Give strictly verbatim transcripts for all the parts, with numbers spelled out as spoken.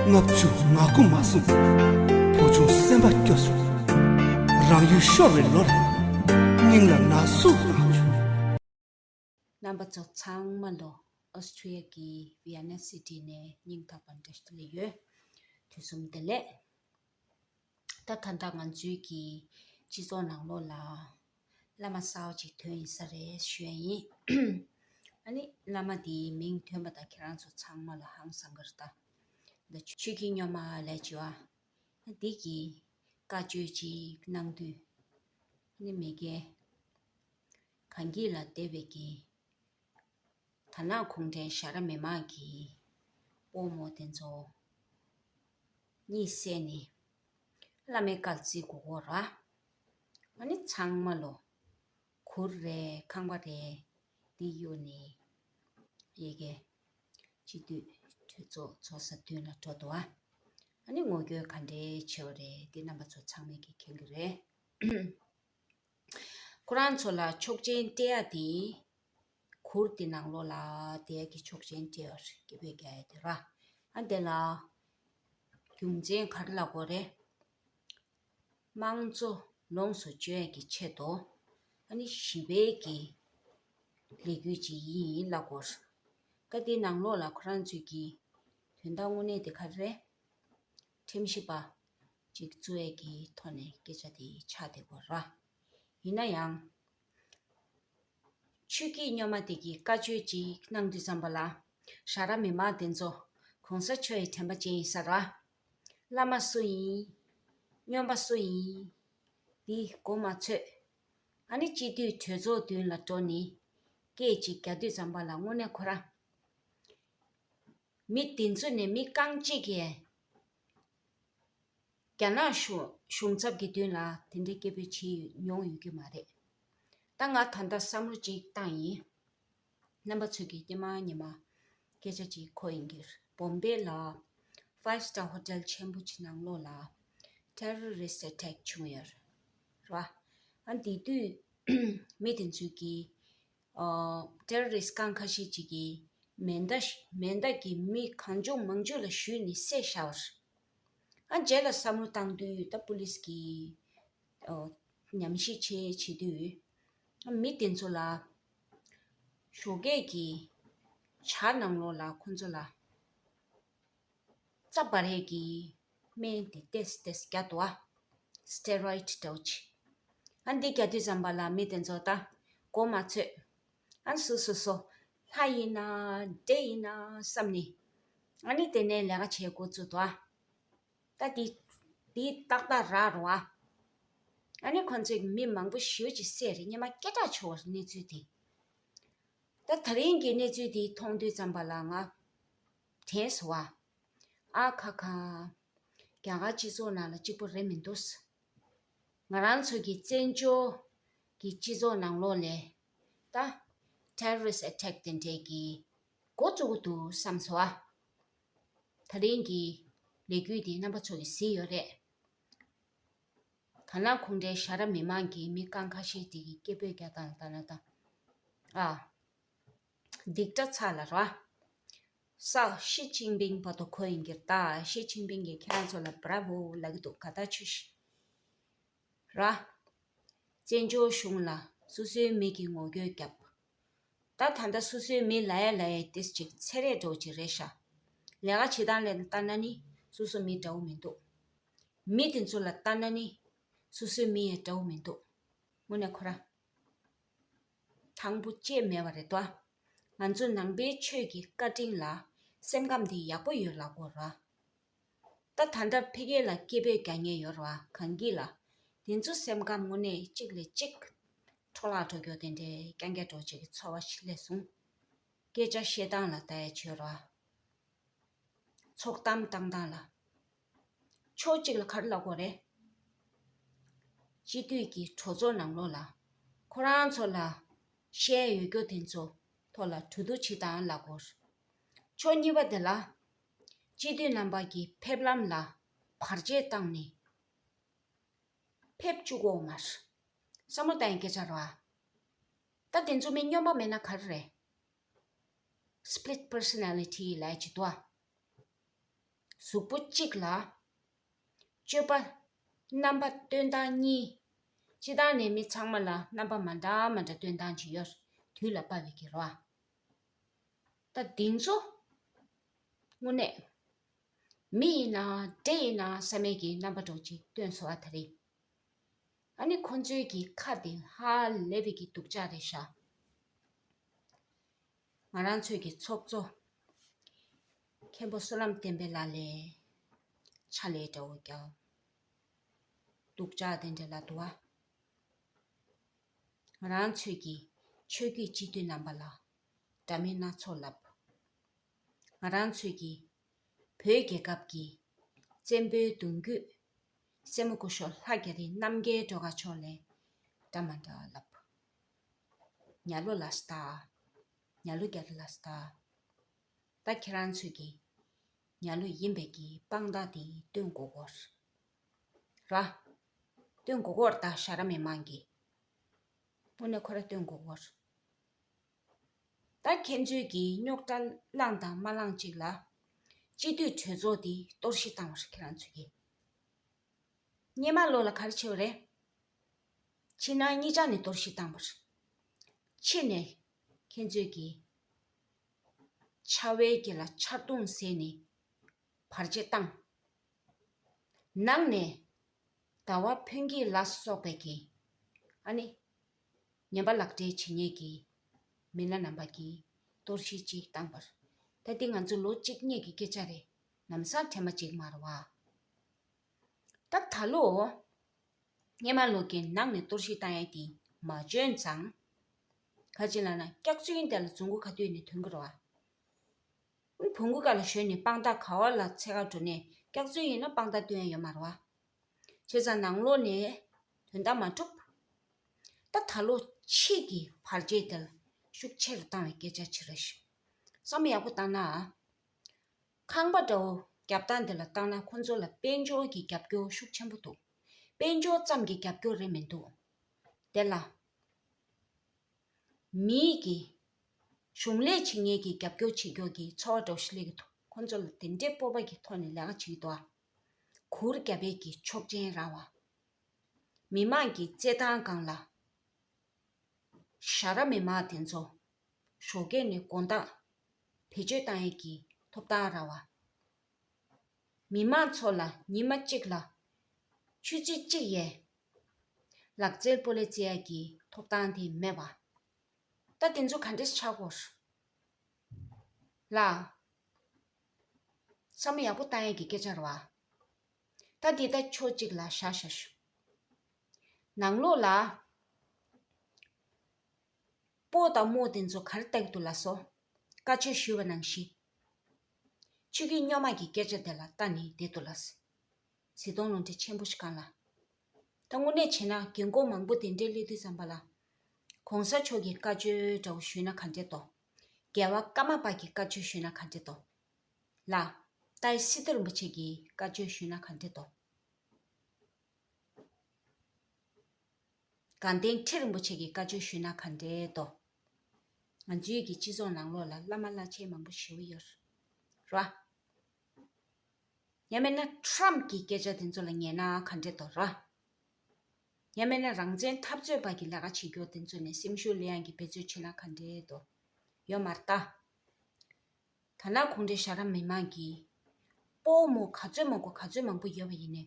ལྔ་བཅུ་ང་དགུ་མ་སོང་། བུ་ཆུང་སེམས་པ་སྐྱོ་བྱུང་། རང་ཡུལ་ཤོར་བའི་ལོར། སྙིང་ལ་ན་ཟུག་ལངས་བྱུང་། རྣམ་པ་ཚོ་ཚང་མ་ལོ། ཨོ་སི་ཁྲུ་ལི་ཡ་གི་ཝི་ཡ་ན་སི་ཊི་ནས་སྙིང་ཐག་པ་འདྲ་ཞིག་ལ་ཡོད། དུས་གསུམ་བདེ་ལེགས། ད་ད་ལྟ་ང་ཚོའི་གི་སྤྱི་ཚོགས་ནང་ལོགས་ལ་བླ་མ་གསར་པ་ཅིག་ཐོན་ཡིན་ས་རེད་ཞུ་ཡ་ཡིན། ཨ་ནི་བླ་མ་དེའི་མིང་ཐོན་པ་དང་ཁྱེད་རང་ཚོ་ཚང་མ་ལ་ཧང་སང་གི་རེད་ད། ད་ཆོས་ཀྱི་སྨྱོན་མ་ལས་བྱེད་པ་འདི་གི་བཀའ་ཆོས་ཅིག་གནང་དུས། ཨ་ནི་མི་རྒན་གངས་སྐྱིད་ལ་བསྡད་པའི་གི་དར་ནག་གུང་ཁྲན་ཞྭ་ར་མི་མང་གི་དཔོན་མོ་དེ་ཚོ་གཉིད་སད་ནས་བླ་མའི་བཀའ་བརྩི་དགོས་ཀྱི་རེད། ཨ་ནི་ཚང་མ་ལོ། གུར་རེད། ཁང་པ་རེད། འདི་གཡུགས་ནས་ཡ་གི་སྤྱི་འཐུས་གྲོས་ཚོགས་ཚོགས་ས་མདུན་ལ་འགྲོ་འདུག་ཨ། ཨ་ནི་ངོ་རྒོལ་ག་འདྲའི་ཆེ་བ་རེད། འདི་རྣམ་པ་ཚོ་ཚང་མས་ཀྱིས་མཁྱེན་གྱི་རེད། ཁོ་རང་ཚོ་ལ་ཆོག་མཆན་སྤྲད་ཡ་དེ། གུར་དེ་ནང་ལོགས་ལ་བསྡད་ཀྱི་ཆོག་མཆན་སྤྲད་ཡོད་རེད། སྐད་འབོད་རྒྱག་ཡ་དེ་ར། ཨ་དེ་ལ་རྒྱུ་མཚན་ག་རེ་ལབ་དགོས་རེད། དམངས་གཙོ་ལོངས་སུ་སྤྱོད་ཡ་གི་ཆེད་དུ། ཨ་ནི་ཞི་བའི་གི་ལས་འགུལ་ཅིག་ཡིན་ལབ་དགོས་རེད། ད་དེ་ནང་ལོགས་ལ་ཁོ་རང་ཚོས་ཀྱི་དོན་དག་དངོས་གནས་དེ་ག་རེ་རེད། ཁྲིམས་ཞིབ་པ་ཅིག་བཙུགས་ཡས་ཀྱི་ཐོག་ནས་སྐད་ཆ་དེ་ཆགས་བསྡད་ཡོད་རེད། ཡིན་ན་ཡང་། ཆོས་ཀྱི་སྨྱོན་མ་དེ་གིས་བཀའ་ཆོས་ཅིག་གནང་དུས་ཙམ་པ་ལ། ཞྭ་ར་མི་མང་དེ་ཚོ་གོང་ས་མཆོག་གི་དྲན་པ་ཅན་ཡིན་ས་རེད། བླ་མ་སུ་ཡིན། སྨྱོན་པ་སུ་ཡིན། འདི་མགོ་མ་ཚོས། ཨ་ནི་སྤྱི་འཐུས་གྲོས་ཚོགས་མདུན་ལ་འགྲོ་ནས་སྐད་ཅིག་རྒྱག་དུས་ཙམ་པ་ལ་དངོས་གནས་ཁོ་རང་། མི་དེ་ཚོ་ནས་མི་རྐང་གཅིག་གིས་རྒྱ་ནག་གཞུང་གཞུང་ཚབ་ཀྱི་མདུན་ལ་དེ་འདྲའི་སྐད་འབོད་བྱས་མྱོང་ཡོད་ཀྱི་མ་རེད། ད་ང་ད་ལྟ་བསམ་བློ་ཅིག་བཏང་ཡིན། རྣམ་པ་ཚོས་ཀྱིས་སྙན་མ་སྙན་མ་སྐད་ཆ་ཅིག་གོ་ཡིན་གྱི་རེད། བོམ་བེ་ལ་ཕའིབ་སི་ཊར་ཧོ་ཊེལ་ཆེན་པོ་ཅིག་ནང་ལོགས་ལ་ཊེ་རོ་རི་སི་ཊི་ཨེ་ཊེག་བྱུང་ཡོད་རེད། ཨ་དེ་དུས་མི་དེ་ཚོས་ཀྱིས། ཨ། ཊེ་རོ་རི་སི་ཊི་རྐང་ཁ་ཤས་ཅིག་གིས་མེ་མདའ་ཤ- མེ་མདའ་གྱིས་མི་གང་བྱུང་མང་བྱུང་ལ་གཞུས་ནས་བསད་བཞག་པ་རེད། ཨ་རྗེས་ལ་བསམ་བློ་བཏང་དུས་ད་པུ་ལིས་ཀྱིས། ཨ། ཉམས་ཞིབ་བྱས་བྱེད་དུས། ཨ་མི་དེ་ཚོ་ལ་ཞོགས་ཀས་ཀྱི་ཇ་ནང་ལོགས་ལ་ཁོ་ཚོ་ལ། རྩ་འབར་ཡས་ཀྱི་སྨན་དེ་ཏོག་ཙམ་ཏོག་ཙམ་བརྒྱབ་འདུག་ཨ། སི་ཊེ་རོ་ཡིཌ་འདྲ་བོ་ཅིག་ཨ་འདི་བརྒྱབ་དུས་ཙམ་པ་ལ་མི་དེ་ཚོ་ད་མགོ་མ་ཚོས། ཨ་སོ་སོ་སོ། ལྷ་ཡིན་ན་འདྲེ་ཡིན་ན་བསམ་ནས། ཨ་ནི་དེ་ནས་ལས་ཀ་བྱེད་འགོ་བཙུགས་འདུག་ཨ། ད་འདི་འདི་ཏག་ཏག་རག་རེད་བ། ཨ་ནི་ཁོ་ཚོས་མི་མང་པོ་ཞེ་པོ་ཅིག་བསད་རེད། སྔོན་མ་སྐད་གྲགས་ཆེ་བ་རེད་གནས་ཚུལ་དེ། ད་དེ་རིང་གི་གནས་ཚུལ་འདི་མཐོང་དུས་ཙམ་པ་ལ་ང་དྲན་སོང་བ། ཨ་ཁ་ཁ། རྒྱ་གར་སྤྱི་ཚོགས་ནང་ལ་གཅིག་པོ་རེད་མི་འདུག་ང་རང་ཚོ་གི་བཙན་བྱོལ་གྱི་སྤྱི་ཚོགས་ནང་ལོགས་ལ་ད་ཊེ་རོ་རི་སི་ཊི་ཨེ་ཊེག་དེ་འདྲས་ཀྱི་འགོ་བཙུགས་ཀྱི་འདུག་བསམ་སོང་བ། དེ་རིང་གི་ལས་འགུལ་འདི་རྣམ་པ་ཚོ་གིས་གཟིགས་ཡོད་རེད། དར་ནག་གུང་ཁྲན་ཞྭ་ར་མི་མང་གི་མི་རྐང་ཁ་ཤས་དེ་གིས་སྐད་འབོད་རྒྱག་སྟངས་ལ་ལྟ་ན་ད། ཨ། སྡིག་གྲྭ་ཚ་ལ་ར། ས་ཞི་ཅིན་ཕིང་བར་དུ་གོ་ཡིན་གྱི་རེད་ད། ཞི་ཅིན་ཕིང་གིས་ཁྱེད་རང་ཚོ་ལ་བྷ་ར་ཝོ་ལབ་ཀྱི་འདུག་ག་ད་ཆུ་ཤི། ར། བཙན་བྱོལ་གཞུང་ལ་སོ་སོའི་མི་གིས་ངོ་རྒོལ་བརྒྱབ། ད་ད་ལྟ་སོ་སོའི་མི་ལབ་ཡ་ལབ་ཡ་ཏིས་ཅིག་ཚེ་རེ་འགྲོ་ཅིག་རེད་ཤག་ལས་ཀ་བྱེད་སྟངས་ལ་ལྟ་ན་ནི་སོ་སོ་མི་འདྲ་བོ་མི་འདུག་མི་དེ་ཚོ་ལ་ལྟ་ན་ནི་སོ་སོའི་མི་ཡང་འདྲ་བོ་མི་འདུག་དངོས་གནས་ཁོ་ར། དང་པོ་ཅེས་མེད་པ་རེད་དོ། ང་ཚོ་ནང་པའི་ཆོས་ཀྱི་བཀའ་དྲིན་ལ་སེམས་ཁམས་དེ་ཡག་པོ་ཡོད་ལབ་དགོས་ར། ད་ད་ལྟ་ཕ་གི་ལ་སྐད་འབོད་རྒྱག་མཁན་ཡོད་ར་བ་གངས་སྐྱིད་ལ། དེ་ཚོ་སེམས་ཁམས་དངོས་གནས་གཅིག་ལས་གཅིག་འཕྲོ་བརླག་འགྲོ་རྒྱུ་དེ་འདྲའི་རྐྱང་རྐྱང་འགྲོ་བྱེད་ཀྱི་ཚོར་བ་ཞིག་སླེབས་སོང་། སྐད་ཆ་བཤད་སྟངས་ལ་ལྟ་ཡ་བྱོས་ར། ཚོགས་གཏམ་བཏང་སྟངས་ལ། ཕྱོགས་གཅིག་ལ་ག་རེ་ལབ་དགོས་རེད། སྤྱི་འཐུས་ཀྱི་གྲོས་ཚོགས་ནང་ལོགས་ལ། ཁོ་རང་ཚོ་ལ་བཤད་ཡོད་རྒྱུ་དེ་ཚོ་ཐོག་ལ་གྲོས་བསྡུར་བྱེད་སྟངས་ལབ་དགོས། ཕྱོགས་གཉིས་པ་དེ་ལ། སྤྱི་འཐུས་རྣམ་པ་གི་ཕེབས་ལམ་ལ་བར་ཆད་བཏང་ནས་ཕེབས་བཅུག་དགོས་མ་རེད། བསམ་བློ་བཏང་ཡ་སྐད་ཆ་རེད་བ། ད་དེ་ཚོ་མི་སྨྱོན་པ་མེད་ན་ག་རེ་རེད། སི་པི་ལིཊ་པར་སོ་ན་ལི་ཊི་ལབ་ཡ་ཅིག་འདུག་ཨ། གཟུགས་པོ་གཅིག་ལ་སྤྱོད་པ་རྣམ་པ་སྟོན་སྟངས་གཉིས། སྤྱིར་བཏང་ནས་མི་ཚང་མ་ལ་རྣམ་པ་མ་འདྲ་མ་འདྲ་སྟོན་སྟངས་ཅིག་ཡོད། དུས་ལ་དཔག་པའི་གི་རེད་བ། ད་འདི་ཚོ་དངོས་གནས་མི་ཡིན་ན་འདྲེ་ཡིན་ན་བསམ་མེད་ཀྱི་རྣམ་པ་འདྲ་ཅིག་སྟོན་སོང་བ་ད་རེད། ཨ་ནི་ཁོང་ཚོའི་གི་ཁ་དེ་ཧ་ལས་པའི་གི་སྡུག་ཅག་རེད་ཤག་ང་རང་ཚོའི་གི་ཚོགས་གཙོ་མཁན་པོ་བསོད་ནམས་བསྟན་འཕེལ་ལགས་ལ་ཕྱག་ལས་འདྲ་བོ་རྒྱག་སྡུག་ཅག་དེ་འདྲ་ལ་འདུག་བ། ང་རང་ཚོའི་གི་ཆོས་བརྒྱུད་སྤྱི་འཐུས་རྣམ་པ་ལ་འདྲ་མིན་སྣ་ཚོགས་ལབ། ང་རང་ཚོའི་གི་བོད་རྒྱལ་ཁབ་ཀྱི་བཙན་པོའི་གདུང་རྒྱུད་སྲས་མོ་སྐུ་ཞབས་ལྷ་རྒྱ་རི་རྣམ་རྒྱལ་སྒྲོལ་དཀར་མཆོག་ལ་འདྲ་མ་འདྲ་ལབ། ཉ་ལོ་ལ་སྟ། ཉ་ལོ་རྒྱ་རི་ལ་སྟ། ད་ཁྱེད་རང་ཚོས་ཀྱི་ཉ་ལོ་ཡིན་པའི་གི་དཔང་རྟགས་དེ་སྟོན་དགོས་གོ་ར། སྟོན་དགོས་གོ་ར། ད་ཞྭ་ར་མི་མང་གི་དངོས་གནས་ཁོ་ར་སྟོན་དགོས་གོ་ར། ད་ཁྱེད་ཚོས་ཀྱི་རྙོག་དྲ་བསླངས་དང་མ་བསླངས་གཅིག་ལ། སྤྱི་འཐུས་གྲོས་ཚོགས་འདི་གཏོར་བཤིག་བཏང་བ་རེད་ཁྱེད་རང་ཚོས་ཀྱི། སྔོན་མ་ལོ་ལ་ག་རེ་བྱས་པ་རེད། ཕྱི་ནང་གཉིས་ཆ་ནས་གཏོར་བཤིག་བཏང་བ་རེད། ཕྱི་ནས་ཁྱེད་ཚོས་ཀྱི་ཆར་པའི་དཀྱིལ་ལ་ཆར་གདུང་ཟེར་ནས་བར་ཆད་བཏང་། ནང་ནས་ཟླ་བ་ཕུན་སྐྱིད་ལ་སོགས་པའི་གི་ཨ་ནི་ཉམས་པ་ལག་སྦྲེལ་བྱེད་མཁན་གྱི་མི་སྣ་རྣམ་པ་གིས་གཏོར་བཤིག་ཅིག་བཏང་བར། ད་འདི་ང་ཚོ་ལོ་གཅིག་སྔོན་གྱི་སྐད་ཆ་རེད། ལམ་སང་དྲན་པ་གཅིག་མ་རེད་བ། ད་ད་ལོ་སྔོན་མ་ལོ་གི་ནང་ནས་གཏོར་བཤིག་བཏང་ཡས་དེ་མ་འཇོན་ཙང་། ག་ཅི་ལབ་ན་སྐྱག་རྫུན་དེ་ལ་རྫུན་གོ་ག་དུས་ནས་ཐོན་གི་རེད་བ། བོང་གུ་ཁ་ལ་ཞོན་ནས་དཔང་རྟགས་ག་བ་ལ་འཚོལ་ག་འགྲོ་ནས་སྐྱག་རྫུན་ཡིན་ན་དཔང་རྟགས་སྟོན་ཡ་ཡོད་མ་རེད་བ། བྱས་ཙང་ནང་ལོགས་ནས་དོན་དག་མ་འགྲུབ། ད་ད་ལོ་ཕྱི་གི་བར་ཆད་དེ་ལ་ཤུགས་ཆེ་རུ་བཏང་བའི་སྐད་ཆ་ཅིག་རེད་ཤག་བསམ་ཡག་པོ་བཏང་ན། ཁང་པ་འདྲ་བོ་རྒྱབ་སྟངས་དེ་ལ་བལྟས་ན་ཁོང་ཚོ་ལ་དཔལ་འབྱོར་གྱི་རྒྱབ་སྐྱོར་ཤུགས་ཆེན་པོ་འདུག་དཔལ་འབྱོར་ཙམ་གྱི་རྒྱབ་སྐྱོར་རེད་མི་འདུག་དེ་ལ་མིའི་གི་གཞུང་ལས་བྱེད་མཁན་གྱི་རྒྱབ་སྐྱོར་བྱེད་རྒྱུ་གི་འཚོ་བ་འདྲ་བོ་ཞིག་སླེབས་ཀྱི་འདུག་ཁོང་ཚོ་ལ་དེ་འདྲའི་སྤོབས་པ་གི་ཐོག་ནས་ལས་ཀ་བྱེད་ཀྱི་འདུག་ཨ། གུར་རྒྱབ་པའི་གི་ཆོག་མཆན་རག་བ། མི་མང་གི་རྩེད་ཐང་སྒང་ལ་ཞྭ་ར་མི་མང་དེ་ཚོ་ཞོགས་ཀས་ནས་དགོང་དག་བེད་སྤྱོད་བཏང་ཡས་ཀྱི་ཐོབ་ཐང་རག་བ། མི་མང་ཚོ་ལ་ཉི་མ་གཅིག་ལ་ཆུ་ཚོད་གཅིག་ཡས་ལག་རྩལ་སྤོ་ལོ་རྩེ་ཡས་ཀྱི་ཐོབ་ཐང་དེ་མེད་པ། ད་དེ་ཚོ་ག་འདྲས་ཆགས་ཀྱི་ཡོད་རེད་ལ། བསམ་བློ་ཡག་པོ་བཏང་ཡས་ཀྱི་སྐད་ཆ་རེད་བ། ད་འདི་ལྟ་ཕྱོགས་གཅིག་ལ་བཞག་བཞག་ཞུ། ནང་ལོགས་ལ་སྤོ་དང་རྨོ་དེ་ཚོ་ག་རེ་ལྟ་གི་འདུག་ལགས་སོ། བཀའ་ཆོས་ཞུས་པ་ནང་བཞིན། ཆོས་བརྒྱུད་རྙོག་དམག་གི་སྐད་ཆ་དེ་ལ་ལྟ་ནས་བསྡད་འདུག་ལགས། གཟི་མདོང་ལུང་འདྲེན་ཆེན་པོ་ཞིག་གང་ལ། ད་དངོས་གནས་བྱས་ན་རྒན་གོག་མང་པོ་དེ་འདྲའི་སླེབས་དུས་ཙམ་པ་ལ། གོང་ས་མཆོག་གི་བཀའ་ཆོས་འདྲ་བོ་ཞུས་ན་ག་འདྲས་འདུག་རྒྱལ་བ་ཀརྨ་པ་གི་བཀའ་ཆོས་ཞུས་ན་ག་འདྲས་འདུག་ལ། ཏཱའི་སི་ཏུ་རིན་པོ་ཆེ་གི་བཀའ་ཆོས་ཞུས་ན་ག་འདྲས་འདུག་དགའ་ལྡན་ཁྲི་རིན་པོ་ཆེ་གི་བཀའ་ཆོས་ཞུས་ན་ག་འདྲས་འདུག་ང་ཚོའི་གི་སྤྱི་ཚོགས་ནང་ལོགས་ལ་བླ་མ་བླ་ཆེན་མང་པོ་ཞེ་པོ་ཡོད་རེད། ཡང་མིན་ན་ཊམ་གི་སྐད་ཆ་དེ་ཚོ་ལ་ཉན་ན་ག་འདྲས་འདུག་ར། ཡང་མིན་ན་རང་བཙན་འཐབ་རྩོད་པ་གི་ལས་ཀ་བྱེད་རྒྱུ་དེ་ཚོ་ནས་སེམས་ཤུགས་ལེན་ཡག་གི་འབད་རྩོལ་བྱེད་ན་ག་འདྲས་འདུག་ཡོད་མ་རེད་ད། ད་ནང་གུང་ཁྲན་ཞྭ་ར་མི་མང་གིས་སྤོ་རྨོ་ག་ཚོད་མང་པོ་ག་ཚོད་མང་པོ་ཡོད་པ་ཡིན་ནའི།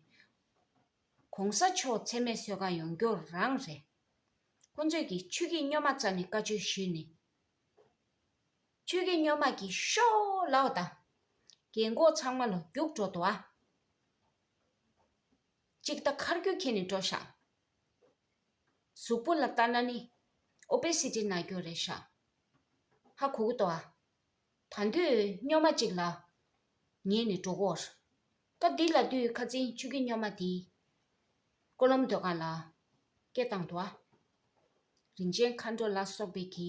གོང་ས་མཆོག་མཚན་སྨད་གསོལ་ཁ་ཡོང་རྒྱུ་རང་རེད། ཁོང་ཚོས་ཀྱིས་ཆོས་བརྒྱུད་རྙོག་དམག་རྩ་ནས་བཀའ་ཆོས་ཞུས་ནས། ཆོས་བརྒྱུད་རྙོག་དམག་གིས་ཤོག་ལབ་པ་དང་། རྒན་གོག་ཚང་མ་ལ་རྒྱུགས་འགྲོ་འདུག་ཨ། གཅིག་ད་ཁ་རྒྱུག་ཁྱེར་ནས་འགྲོ་ཤག་གཟུགས་པོ་ལ་ལྟ་ན་ནི་ཨོ་བེ་སི་ཊི་ན་རྒྱུ་རེད་ཤག་ཧ་གོ་གི་འདུག་ཨ། ད་དུང་རྙོག་དམག་ཅིག་ལ་ཉན་ནས་འགྲོ་གོ། ད་འདི་ལབ་དུས་ཁ་སང་ཆོས་བརྒྱུད་རྙོག་དམག་དེས་ཀོ་ལོམ་སྡོད་སྒང་ལ་སྐད་བཏང་འདུག་ཨ། རིན་ཆེན་མཁའ་འགྲོ་ལ་སོགས་པའི་གི་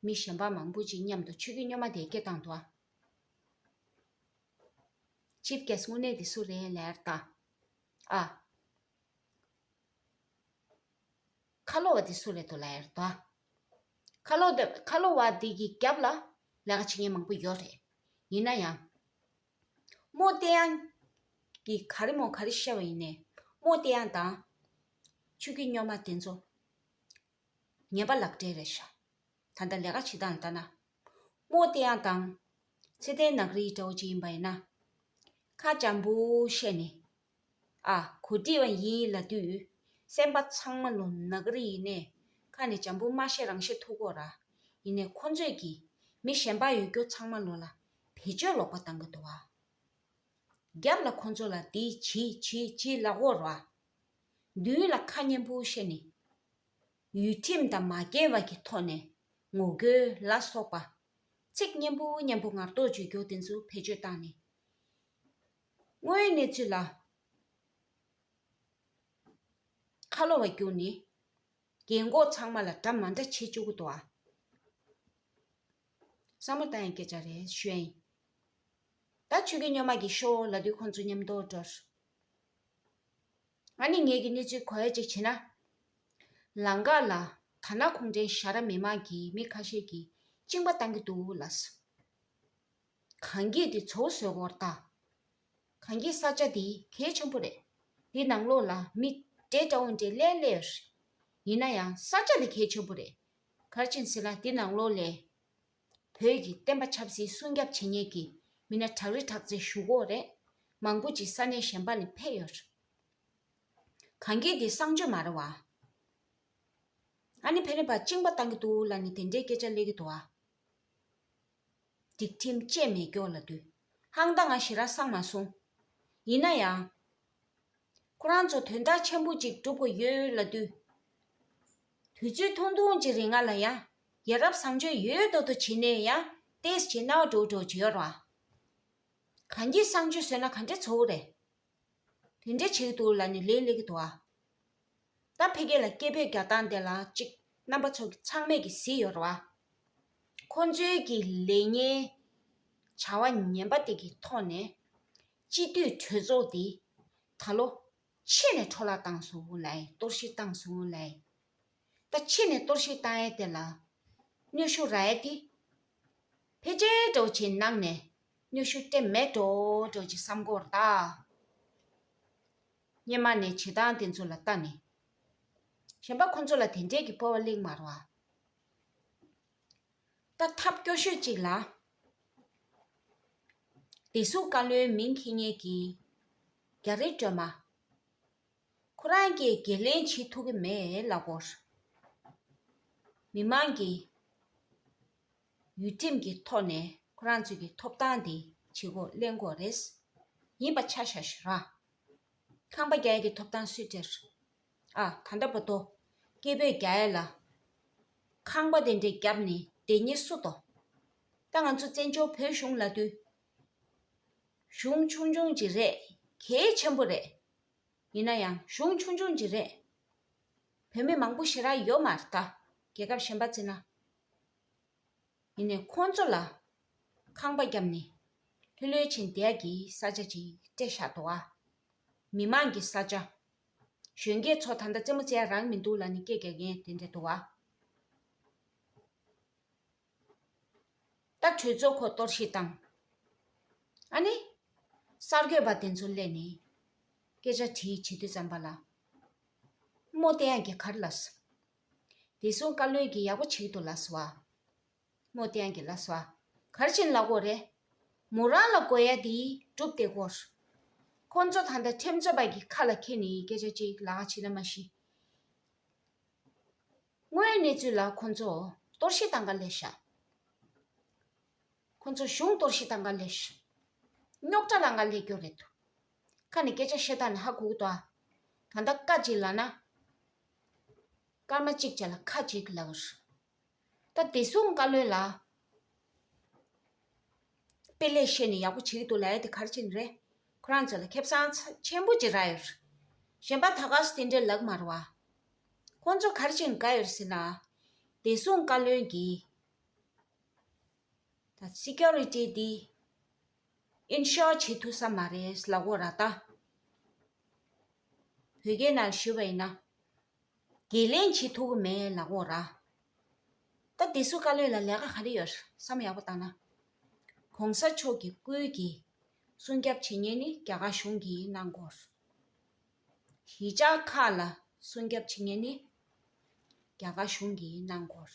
མི་གཞན་པ་མང་པོ་ཅིག་མཉམ་དུ་ཆོས་བརྒྱུད་རྙོག་དམག་དེས་སྐད་བཏང་འདུག་ཨ། ཆིབ་ཀེ་སི་དངོས་གནས་དེ་སུ་རེད་ལབ་ཡ་རེད་ད། ཨ། ཁ་ལོ་བ་དེ་སུ་རེད་འདུག་ལབ་ཡ་རེད་ད། ཁ་ལོ་དེ་ཁ་ལོ་བ་དེ་གི་རྒྱབ་ལ་ལས་ཀ་བྱེད་མཁན་མང་པོ་ཡོད་རེད། ཡིན་ན་ཡང་། རྨོ་བསྟེན་ཡ་ འདི་ག་རེ་མོ་ག་རེ་བཤད་པ་ཡིན་ནའི་རྨོ་བསྟེན་ཡག་དང་ཆོས་བརྒྱུད་རྙོག་མ་དེ་ཚོ་ངན་པ་ལག་འབྲེལ་རེད་ཤག་ད་ལྟ་ལས་ཀ་བྱེད་སྟངས་ལ་ལྟ་ན། རྨོ་བསྟེན་ཡག་དང་ཚེ་བརྟན་ནག་རིལ་འདྲ་བོ་ཅིག་ཡིན་པ་ཡིན་ན། ཁ་འཇམ་པོ་བཤད་ནས། ཨ། གོ་སྒྲིག་པ་ཡིན་ལབ་དུས། སེམས་པ་ཚང་མ་ལོ་ནག་རིལ་ཡིན་ནའི་ཁ་ནས་འཇམ་པོ་མ་བཤད་རང་བཤད་ཐུབ་ཀྱི་ཡོད་ར། ཡིན་ནའི་ཁོ་ཚོས་ཀྱིས་མི་གཞན་པ་ཡོད་རྒྱུ་ཚང་མ་ལོ་ལ་བེད་སྤྱོད་ལོག་པ་བཏང་གི་འདུག་བ། རྒྱབ་ལ་ཁོ་ཚོ་ལ་འདི་བྱེད་བྱེད་བྱེད་ལབ་ཀྱི་ཡོད་ར། མདུན་ལ་ཁ་སྙན་པོ་བཤད་ནས། ཡུལ་ཁྲིམས་དང་མ་འགལ་བ་གི་ཐོག་ནས་ངོ་རྒོལ་ལ་སོགས་པ། ཚིག་སྙན་པོ་སྙན་པོ་ངར་ཏོག་ཅིག་རྒྱོབ་དེ་ཚོ་བེད་སྤྱོད་བཏང་ནས། དངོས་ཡོད་གནས་ཚུལ་ལ་ཁ་ལོ་བ་བསྒྱུར་ནས་རྒན་གོག་ཚང་མ་ལ་འདྲ་མ་འདྲ་བྱེད་བཅུག་གི་འདུག་ཨ། བསམ་བློ་བཏང་ཡག་སྐད་ཆ་རེད་ཞུ་ཡ་ཡིན། ད་ཆོས་བརྒྱུད་རྙོག་མ་གི་ཤོག་ལབ་དུས་ཁོང་ཚོ་མཉམ་དུ་འགྲོ། ཨ་ནི་ངེད་ཀྱི་གནས་ཚུལ་གོ་ཡ་ཅིག་བྱས་ན། ལམ་ཁ་ལ་དར་ནག་གུང་ཁྲན་ཞྭ་ར་མི་མང་གིས་མི་ཁ་ཤས་ཀྱིས་གཅིན་པ་བཏང་གི་འདུག་ལབ། གངས་སྐྱིད་དེ་ཚོ་བཟོས་སྐོར་ད། གངས་སྐྱིད་ས་ཆ་དེ་གལ་ཆེན་པོ་རེད། དེ་ནང་ལོགས་ལ་མི་འདྲེ་འདྲ་བོ་འདྲེ་སླེབས་སླེབས་ཡོད། ཡིན་ན་ཡང་ས་ཆ་དེ་གལ་ཆེན་པོ་རེད། ག་རེ་བྱས་ཟེར་ན་དེ་ནང་ལོགས་ལ། བོད་ཀྱི་བསྟན་པ་ཆབ་སྲིད་སྲུང་སྐྱོབ་བྱེད་མཁན་གྱི་མི་སྣ་དྲག་རིགས་དྲག་རྩལ་ཞུ་གི་ཡོད་རེད། མང་པོ་ཅིག་ས་གནས་གཞན་པ་ནས་ཕེབས་ཡོད་རེད། གངས་སྐྱིད་དེ་གསང་སྤྱོད་མ་རེད་བ། ཨ་ནི་ཕེབས་ནས་ཕར་གཅིན་པ་བཏང་གི་འདུག་ལབ་ནས་དེ་འདྲའི་སྐད་ཆ་སླེབས་ཀྱི་འདུག་བ། སྒྲིག་ཁྲིམས་བཅས་མེད་སྐྱོ་ལབ་དུས། ཧང་ད་ང་ཞེ་དྲག་སང་མ་སོང་། ཡིན་ན་ཡང་། ཁོ་རང་ཚོ་དོན་དག་ཆེན་པོ་ཅིག་སྒྲུབ་དགོས་ཡོད་ལབ་དུས། དུས་ཚོད་ཐུང་ཐུང་ཅིག་རིང་ང་ལ་ཡང་། ཡ་རབས་བཟང་སྤྱོད་ཡོད་མདོག་མདོག་བྱས་ནས་ཡང་ཏོག་ཙམ་ཅིག་སྣང་བ་འགྲོ་འགྲོ་ཅིག་ཡོད་རེད་བ། གངས་སྐྱིད་གསང་སྤྱོད་བཟོས་ན་ག་འདྲ་ཚོར་རེད། དེ་འདྲ་བྱེད་ཀྱི་འདུག་ལབ་ནས་ལན་སླེབས་ཀྱི་འདུག་བ། ད་ཕ་གི་ལ་སྐད་འབོད་རྒྱག་སྟངས་དེ་ལ་གཅིག་རྣམ་པ་ཚོ་གི་ཚང་མས་ཀྱི་གཟིགས་ཡོད་རེད་བ། ཁོང་ཚོའི་གི་ལས་ངན་བྱ་བ་ངན་པ་དེ་གི་ཐོག་ནས་སྤྱི་འཐུས་གྲོས་ཚོགས་དེ་ད་ལོ་ཕྱི་ནས་འཕྲོ་བརླག་བཏང་སོང་ལབ་ཡིན། གཏོར་བཤིག་བཏང་སོང་ལབ་ཡིན། ད་ཕྱི་ནས་གཏོར་བཤིག་བཏང་ཡས་དེ་ལ་གནོན་ཤུགས་རག་ཡས་དེ། ཕལ་ཆེར་འདྲ་བོ་ཅིག་ནང་ནས་གནོན་ཤུགས་སྤྲད་མེད་འགྲོ་འདྲ་བོ་ཅིག་བསམ་གྱི་ཡོད་རེད་ད། སྔོན་མ་ནས་བྱེད་སྟངས་དེ་ཚོ་ལ་ལྟ་ནས། གཞན་པ་ཁོང་ཚོ་ལ་དེ་འདྲས་ཀྱི་སྤོབས་པ་སླེབས་མ་རེད་བ། ད་ཐབས་སྐྱོ་ཤོས་གཅིག་ལ། བདེ་སྲུང་བཀའ་བློན་མིང་འཁྱེར་མཁན་གྱི་རྒྱ་རི་སྒྲོལ་མ། ཁོ་རང་གིས་འགན་ལེན་བྱེད་ཐུབ་ཀྱི་མེད་ལབ་ཀྱི་ཡོད་རེད། མི་མང་གིས་ཡུལ་ཁྲིམས་ཀྱི་ཐོག་ནས་ཁོ་རང་ཚོའི་གི་ཐོབ་ཐང་དེ་བྱེད་སྒོ་ལེན་དགོས་རེད། ཡིན་པ་ཆ་བཞག་ཞུ་ར། ཁང་པ་རྒྱག་ཡས་ཀྱི་ཐོབ་ཐང་སུས་སྤྲད། ཨ། ད་ལྟ་བར་དུ་སྐད་འབོད་རྒྱག་ཡས་ལ་ཁང་པ་དེ་འདྲས་བརྒྱབ་ནས་བསྡད་མཁན་སུ་འདུག་ད་ང་ཚོ་བཙན་བྱོལ་བོད་གཞུང་ལབ་དུས་གཞུང་ཆུང་ཆུང་ཅིག་རེད། གལ་ཆེན་པོ་རེད། ཡིན་ན་ཡང་གཞུང་ཆུང་ཆུང་ཅིག་རེད། བོད་མི་མང་པོ་ཞེ་དྲག་ཡོད་མ་རེད་ད། རྒྱལ་ཁབ་གཞན་པ་བརྩིས་ན། ཡིན་ནའི་ཁོང་ཚོ་ལ་ཁང་པ་བརྒྱབ་ནས་ལྷོད་ལྷོད་བྱས་བསྡད་ཡག་གི་ས་ཆ་ཅིག་སྤྲད་བཞག་འདུག་བ། མི་མང་གི་ས་ཆ། གཞོན་སྐྱེས་ཚོ་ད་ལྟ་རྩེད་མོ་རྩེ་ཡག་རག་མི་འདུག་ལབ་ནས་སྐད་རྒྱག་མཁན་དེ་འདྲ་འདུག་བ། ད་གྲོས་ཚོགས་ཁོ་གཏོར་བཤིག་བཏང་། ཨ་ནི། གསར་འགོད་པ་དེ་ཚོ་སླེབས་ནས་སྐད་ཆ་དྲིས་བྱེད་དུས་ཙམ་པ་ལ། རྨོ་བསྟེན་ཡག་གིས་ག་རེ་ལབ་སོང་། བདེ་སྲུང་བཀའ་བློན་གྱིས་ཡག་པོ་བྱེད་ཀྱི་འདུག་ལབ་སོང་བ། རྨོ་བསྟེན་ཡག་གིས་ལབ་སོང་བ། ག་རེ་བྱས་ནས་ལབ་དགོས་རེད། མོ་རང་ལ་དགོས་ཡ་དེ་སྒྲུབ་བསྡད་དགོས། ཁོང་ཚོ་ད་ལྟ་ཁྲིམས་རྩོད་པ་གི་ཁ་ལ་འཁྱེར་ནས་སྐད་ཆ་གཅིག་ལབ་ཡག་བྱེད་ན་མ་གཞི། དངོས་ཡོད་གནས་ཚུལ་ལ་ཁོང་ཚོ་གཏོར་བཤིག་བཏང་ག་སླེབས་ཤག་ཁོང་ཚོ་གཞུང་གཏོར་བཤིག་བཏང་ག་སླེབས་ཤག་རྙོག་དྲ་བཏང་ག་སླེབས་རྒྱུ་རེད་འདུག་ཁ་ནས་སྐད་ཆ་བཤད་སྟངས་ནས་ཧ་གོ་གི་འདུག་ཨ། ད་ལྟ་བཀའ་ཅིག་ལབ་ན། སྐར་མ་གཅིག་བྱས་ལ་ཁ་ཅིག་ལབ་ཀྱི་རེད། ད་བདེ་སྲུང་བཀའ་བློན་ལ། དཔེ་ལེགས་བཤད་ནས་ཡག་པོ་བྱེད་ཀྱི་འདུག་ལབ་ཡ་དེ་ག་རེ་བྱས་ནས་རེད། ཁོ་རང་ཚོ་ལ་ཁེ་བཟང་ཚ་ཆེན་པོ་ཅིག་རག་ཡོད་རེད། གཞན་པ་ད་ག་སེ་དེ་འདྲ་ལབ་ཀྱི་མ་རེད་བ། ཁོང་ཚོ་ག་རེ་བྱས་ནས་དགའ་ཡོད་རེད་ཟེར་ན། བདེ་སྲུང་བཀའ་བློན་གྱིས་ད་སི་ཀུ་རི་ཊི་འདི་ཨིན་ཤོར་བྱེད་ཐུབ་ས་མ་རེད་ལབ་ཀྱི་ཡོད་རེད་ད། བོད་སྐད་ནང་ཞུས་པ་ཡིན་ན། འགན་ལེན་བྱེད་ཐུབ་ཀྱི་མེད་ལབ་ཀྱི་ཡོད་རེད། ད་བདེ་སྲུང་བཀའ་བློན་ལ་ལས་ཀ་ག་རེ་ཡོད་རེད། བསམ་ཡག་པོ་བཏང་ན། གོང་ས་མཆོག་གི་སྐུའི་གི་ སྲུང་སྐྱོབ་བྱེད་མཁན་ནི་རྒྱ་གར་གཞུང་གིས་གནང་དགོས། གཞིས་ཆགས་ཁག་ལ་སྲུང་སྐྱོབ་བྱེད་མཁན་ནི་རྒྱ་གར་གཞུང་གིས་གནང་དགོས།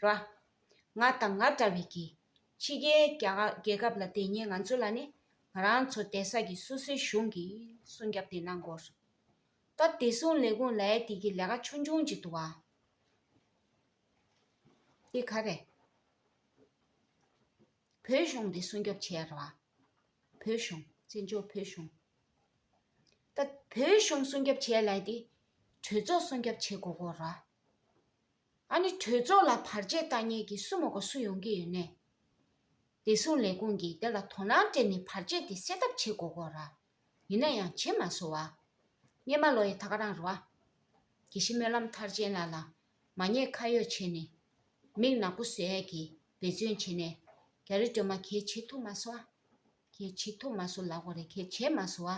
ར། ང་དང་ང་འདྲ་བའི་གི་ཕྱི་རྒྱལ་རྒྱ་གར་རྒྱལ་ཁབ་ལ་བསྡད་མཁན་ང་ཚོ་ལ་ནི་ང་རང་ཚོ་བསྡད་ས་གི་སོ་སོའི་གཞུང་གིས་སྲུང་སྐྱོབ་དེ་གནང་དགོས། ད་བདེ་སྲུང་ལས་ཁུངས་ལ་དེ་གི་ལས་ཀ་ཆུང་ཆུང་ཅིག་འདུག་བ། དེ་ག་རེད། བོད་གཞུང་དེ་སྲུང་སྐྱོབ་བྱས་ར། བོད་གཞུང་། བཙན་བྱོལ་བོད་གཞུང་། ད་བོད་གཞུང་སྲུང་སྐྱོབ་བྱས་ལ་དེ་གྲོས་ཚོགས་སྲུང་སྐྱོབ་བྱེད་དགོས་གོ་ར། ཨ་ནི་གྲོས་ཚོགས་ལ་བར་ཆད་བཏང་མཁན་གྱི་སུ་མ་གོ་སུ་ཡོང་གི་ཡོད་ནས། བདེ་སྲུང་ལས་ཁུངས་ཀྱིས་དེ་ལ་དོ་སྣང་སྤྲད་ནས་བར་ཆད་དེ་སེལ་ཐབས་བྱེད་དགོས་གོ་ར། ཡིན་ན་ཡང་བྱེད་མ་སོང་བ། སྔོན་མ་ལོ་ཡི་ད་ག་རང་རེད་བ། དགེ་བཤེས་སྨོན་ལམ་མཐར་ཕྱིན་ལགས་ལ་མ་ཉེས་ཁ་གཡོགས་བྱས་ནས། མིག་ནག་པོ་བཟོ་ཡས་ཀྱི་འབད་བརྩོན་བྱས་ནས་རྒྱ་རི་སྒྲོལ་མ་གས་བྱེད་ཐུབ་མ་སོང་བ། གས་བྱེད་ཐུབ་མ་སོང་ལབ་དགོས་རེད། གས་བྱས་མ་སོང་བ།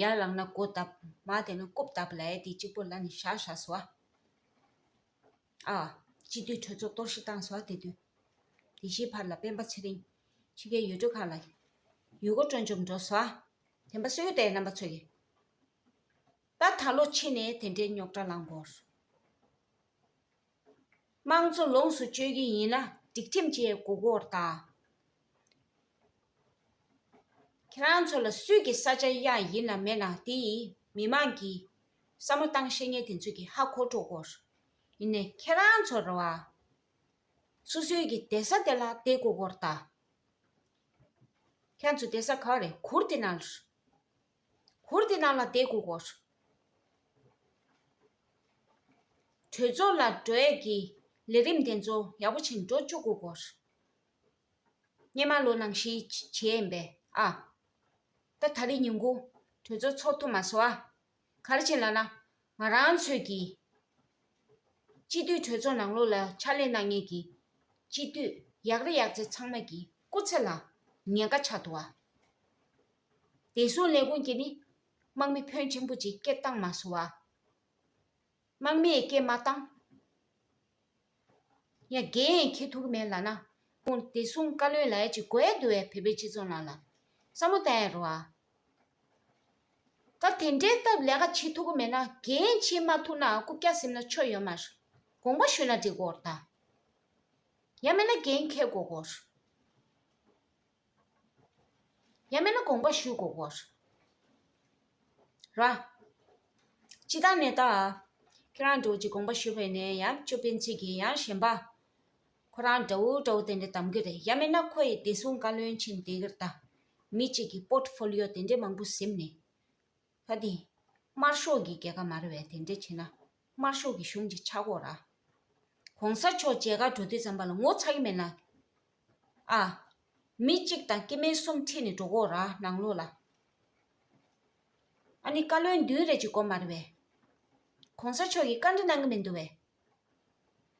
ཡར་ལངས་ན་སྒོ་བརྡབ། མར་དེ་ན་རྐུབ་བརྡབ་ལབ་ཡས་དེ་གཅིག་པོ་ལ་ནི་བཞག་བཞག་སོང་བ། ཨ། སྤྱི་འཐུས་གྲོས་ཚོགས་གཏོར་བཤིག་བཏང་སོང་བ་དེ་དུས། དེ་བཞིའི་བར་ལ་སྤེན་པ་ཚེ་རིང་། ཕྱི་རྒྱལ་ཡུལ་གྲུ་ཁག་ལ་ཡུལ་སྐོར་སྤྲོ་འཆམ་འགྲོ་སོང་བ། དེ་འབའ་སུ་ཡོད་དེ་རྣམ་པ་ཚོ་གི། ད་ད་ལོ་ཕྱི་ནས་དེ་འདྲའི་རྙོག་དྲ་ལངས་གོ། དམངས་གཙོ་ལོངས་སུ་སྤྱོད་ཀྱི་ཡིན་ན་སྒྲིག་ཁྲིམས་བཅས་དགོས་གོ་ད། ཁྱེད་རང་ཚོ་ལ་སུས་ཀྱི་ས་ཆ་གཡར་ཡིན་ན་མེད་ན་དེ་ཡིས་མི་མང་གིས་བསམ་བློ་བཏང་ཤེས་མཁན་དེ་ཚོས་ཀྱི་ཧ་གོ་འགྲོ་གོ། ཡིན་ནའི་ཁྱེད་རང་ཚོ་རེད་བ། སོ་སོའི་གི་བསྡད་ས་དེ་ལ་བསྡད་དགོས་གོ་ད། ཁྱེད་ཚོ་བསྡད་ས་ག་བ་རེད། གུར་དེ་ནང་ལ། གུར་དེ་ནང་ལ་བསྡད་དགོས་གོ། གྲོས་ཚོགས་ལ་འགྲོ་ཡས་ཀྱི་ལས་རིམ་དེ་ཚོ་ཡག་པོ་བྱས་ནས་འགྲོ་བཅུག་དགོས་གོ། སྔོན་མ་ལོ་ནང་བཞིན་བྱས་ཡིན་པས་ཨ། ད་ད་རེས་ཉིན་གུང་གྲོས་ཚོགས་ཚོགས་ཐུབ་མ་སོང་ཨ། ག་རེ་བྱས་ལབ་ན། ང་རང་ཚོས་ཀྱི་སྤྱི་འཐུས་གྲོས་ཚོགས་ནང་ལོགས་ལ་ཕྱག་ལས་གནང་མཁན་གྱི་སྤྱི་འཐུས་ཡག་རེ་ཡག་ཚད་ཚང་མ་གི་སྐུ་ཚེ་ལ་ཉེན་ཁ་ཆགས་འདུག་བ། བདེ་སྲུང་ལས་ཁུངས་ཀྱིས་ནི་དམག་མི་ཕོན་ཆེན་པོ་ཅིག་སྐད་བཏང་མ་སོང་བ། དམག་མིས་སྐད་མ་བཏང་། ཡང་འགན་འཁྱེར་ཐུབ་ཀྱི་མེད་ལབ་ན། ཁོང་བདེ་སྲུང་བཀའ་བློན་ལབ་ཡ་ཅིག་དགོས་ཡ་འདུག་བས། བོད་པའི་སྤྱི་ཚོགས་ནང་ལ་བསམ་བློ་བཏང་ཡ་རེད་བ། ད་དེ་འདྲའི་སྟབས་ལས་ཀ་བྱེད་ཐུབ་ཀྱི་མེད་ན། འགན་འཁྱེར་མ་ཐུབ་ན་རྐུབ་བཀྱག་ཟིན་ན་ཆོ་ཡོད་མ་རེད། དགོངས་པ་ཞུས་ན་འགྲིག་གོ་རེད་ད། ཡང་མིན་ན་འགན་འཁྱེར་དགོས་གོ་རེད། ཡང་མིན་ན་དགོངས་པ་ཞུ་དགོས་གོ་རེད། ར། སྤྱི་བཏང་ནས་ད། ཁྱེད་རང་འདྲ་བོ་ཅིག་དགོངས་པ་ཞུས་པ་ཡིན་ནའི་ཡང་ཅོ་སྤེན་ཚེ་གིས་ཡང་གཞན་པ། ཁོ་རང་འདྲ་བོ་འདྲ་བོ་དེ་འདྲ་གདམ་གྱི་རེད། ཡང་མིན་ན་ཁོ་ཡི་བདེ་སྲུང་བཀའ་བློན་ཕྱིན་བསྡད་ཀྱི་རེད་ད། མི་གཅིག་གི་པོར་ཊི་ཕོ་ལི་ཡོ་དེ་འདྲ་མང་པོ་ཟིན་ནས། ད་དེ། དམར་ཤོག་གི་རྒྱལ་ཁབ་མ་རེད་པས། དེ་འདྲ་བྱས་ན་དམར་ཤོག་གི་གཞུང་ཅིག་ཆགས་ཀྱི་ཡོད་རེད། གོང་ས་མཆོག་མཇལ་ཁ་འགྲོ་དུས་ཙམ་པ་ལ་ངོ་ཚ་གི་མེད་ན། ཨ། མི་གཅིག་དང་སྐྱེ་དམན་གསུམ་ཁྲིད་ནས་འགྲོ་གི་ཡོད་རེད་ནང་ལོགས་ལ། ཨ་ནི་བཀའ་བློན་བདུན་རེ་ཅིག་དགོས་མ་རེད་པས། གོང་ས་མཆོག་གིས་བཀའ་འདྲི་གནང་གི་མི་འདུག་པས།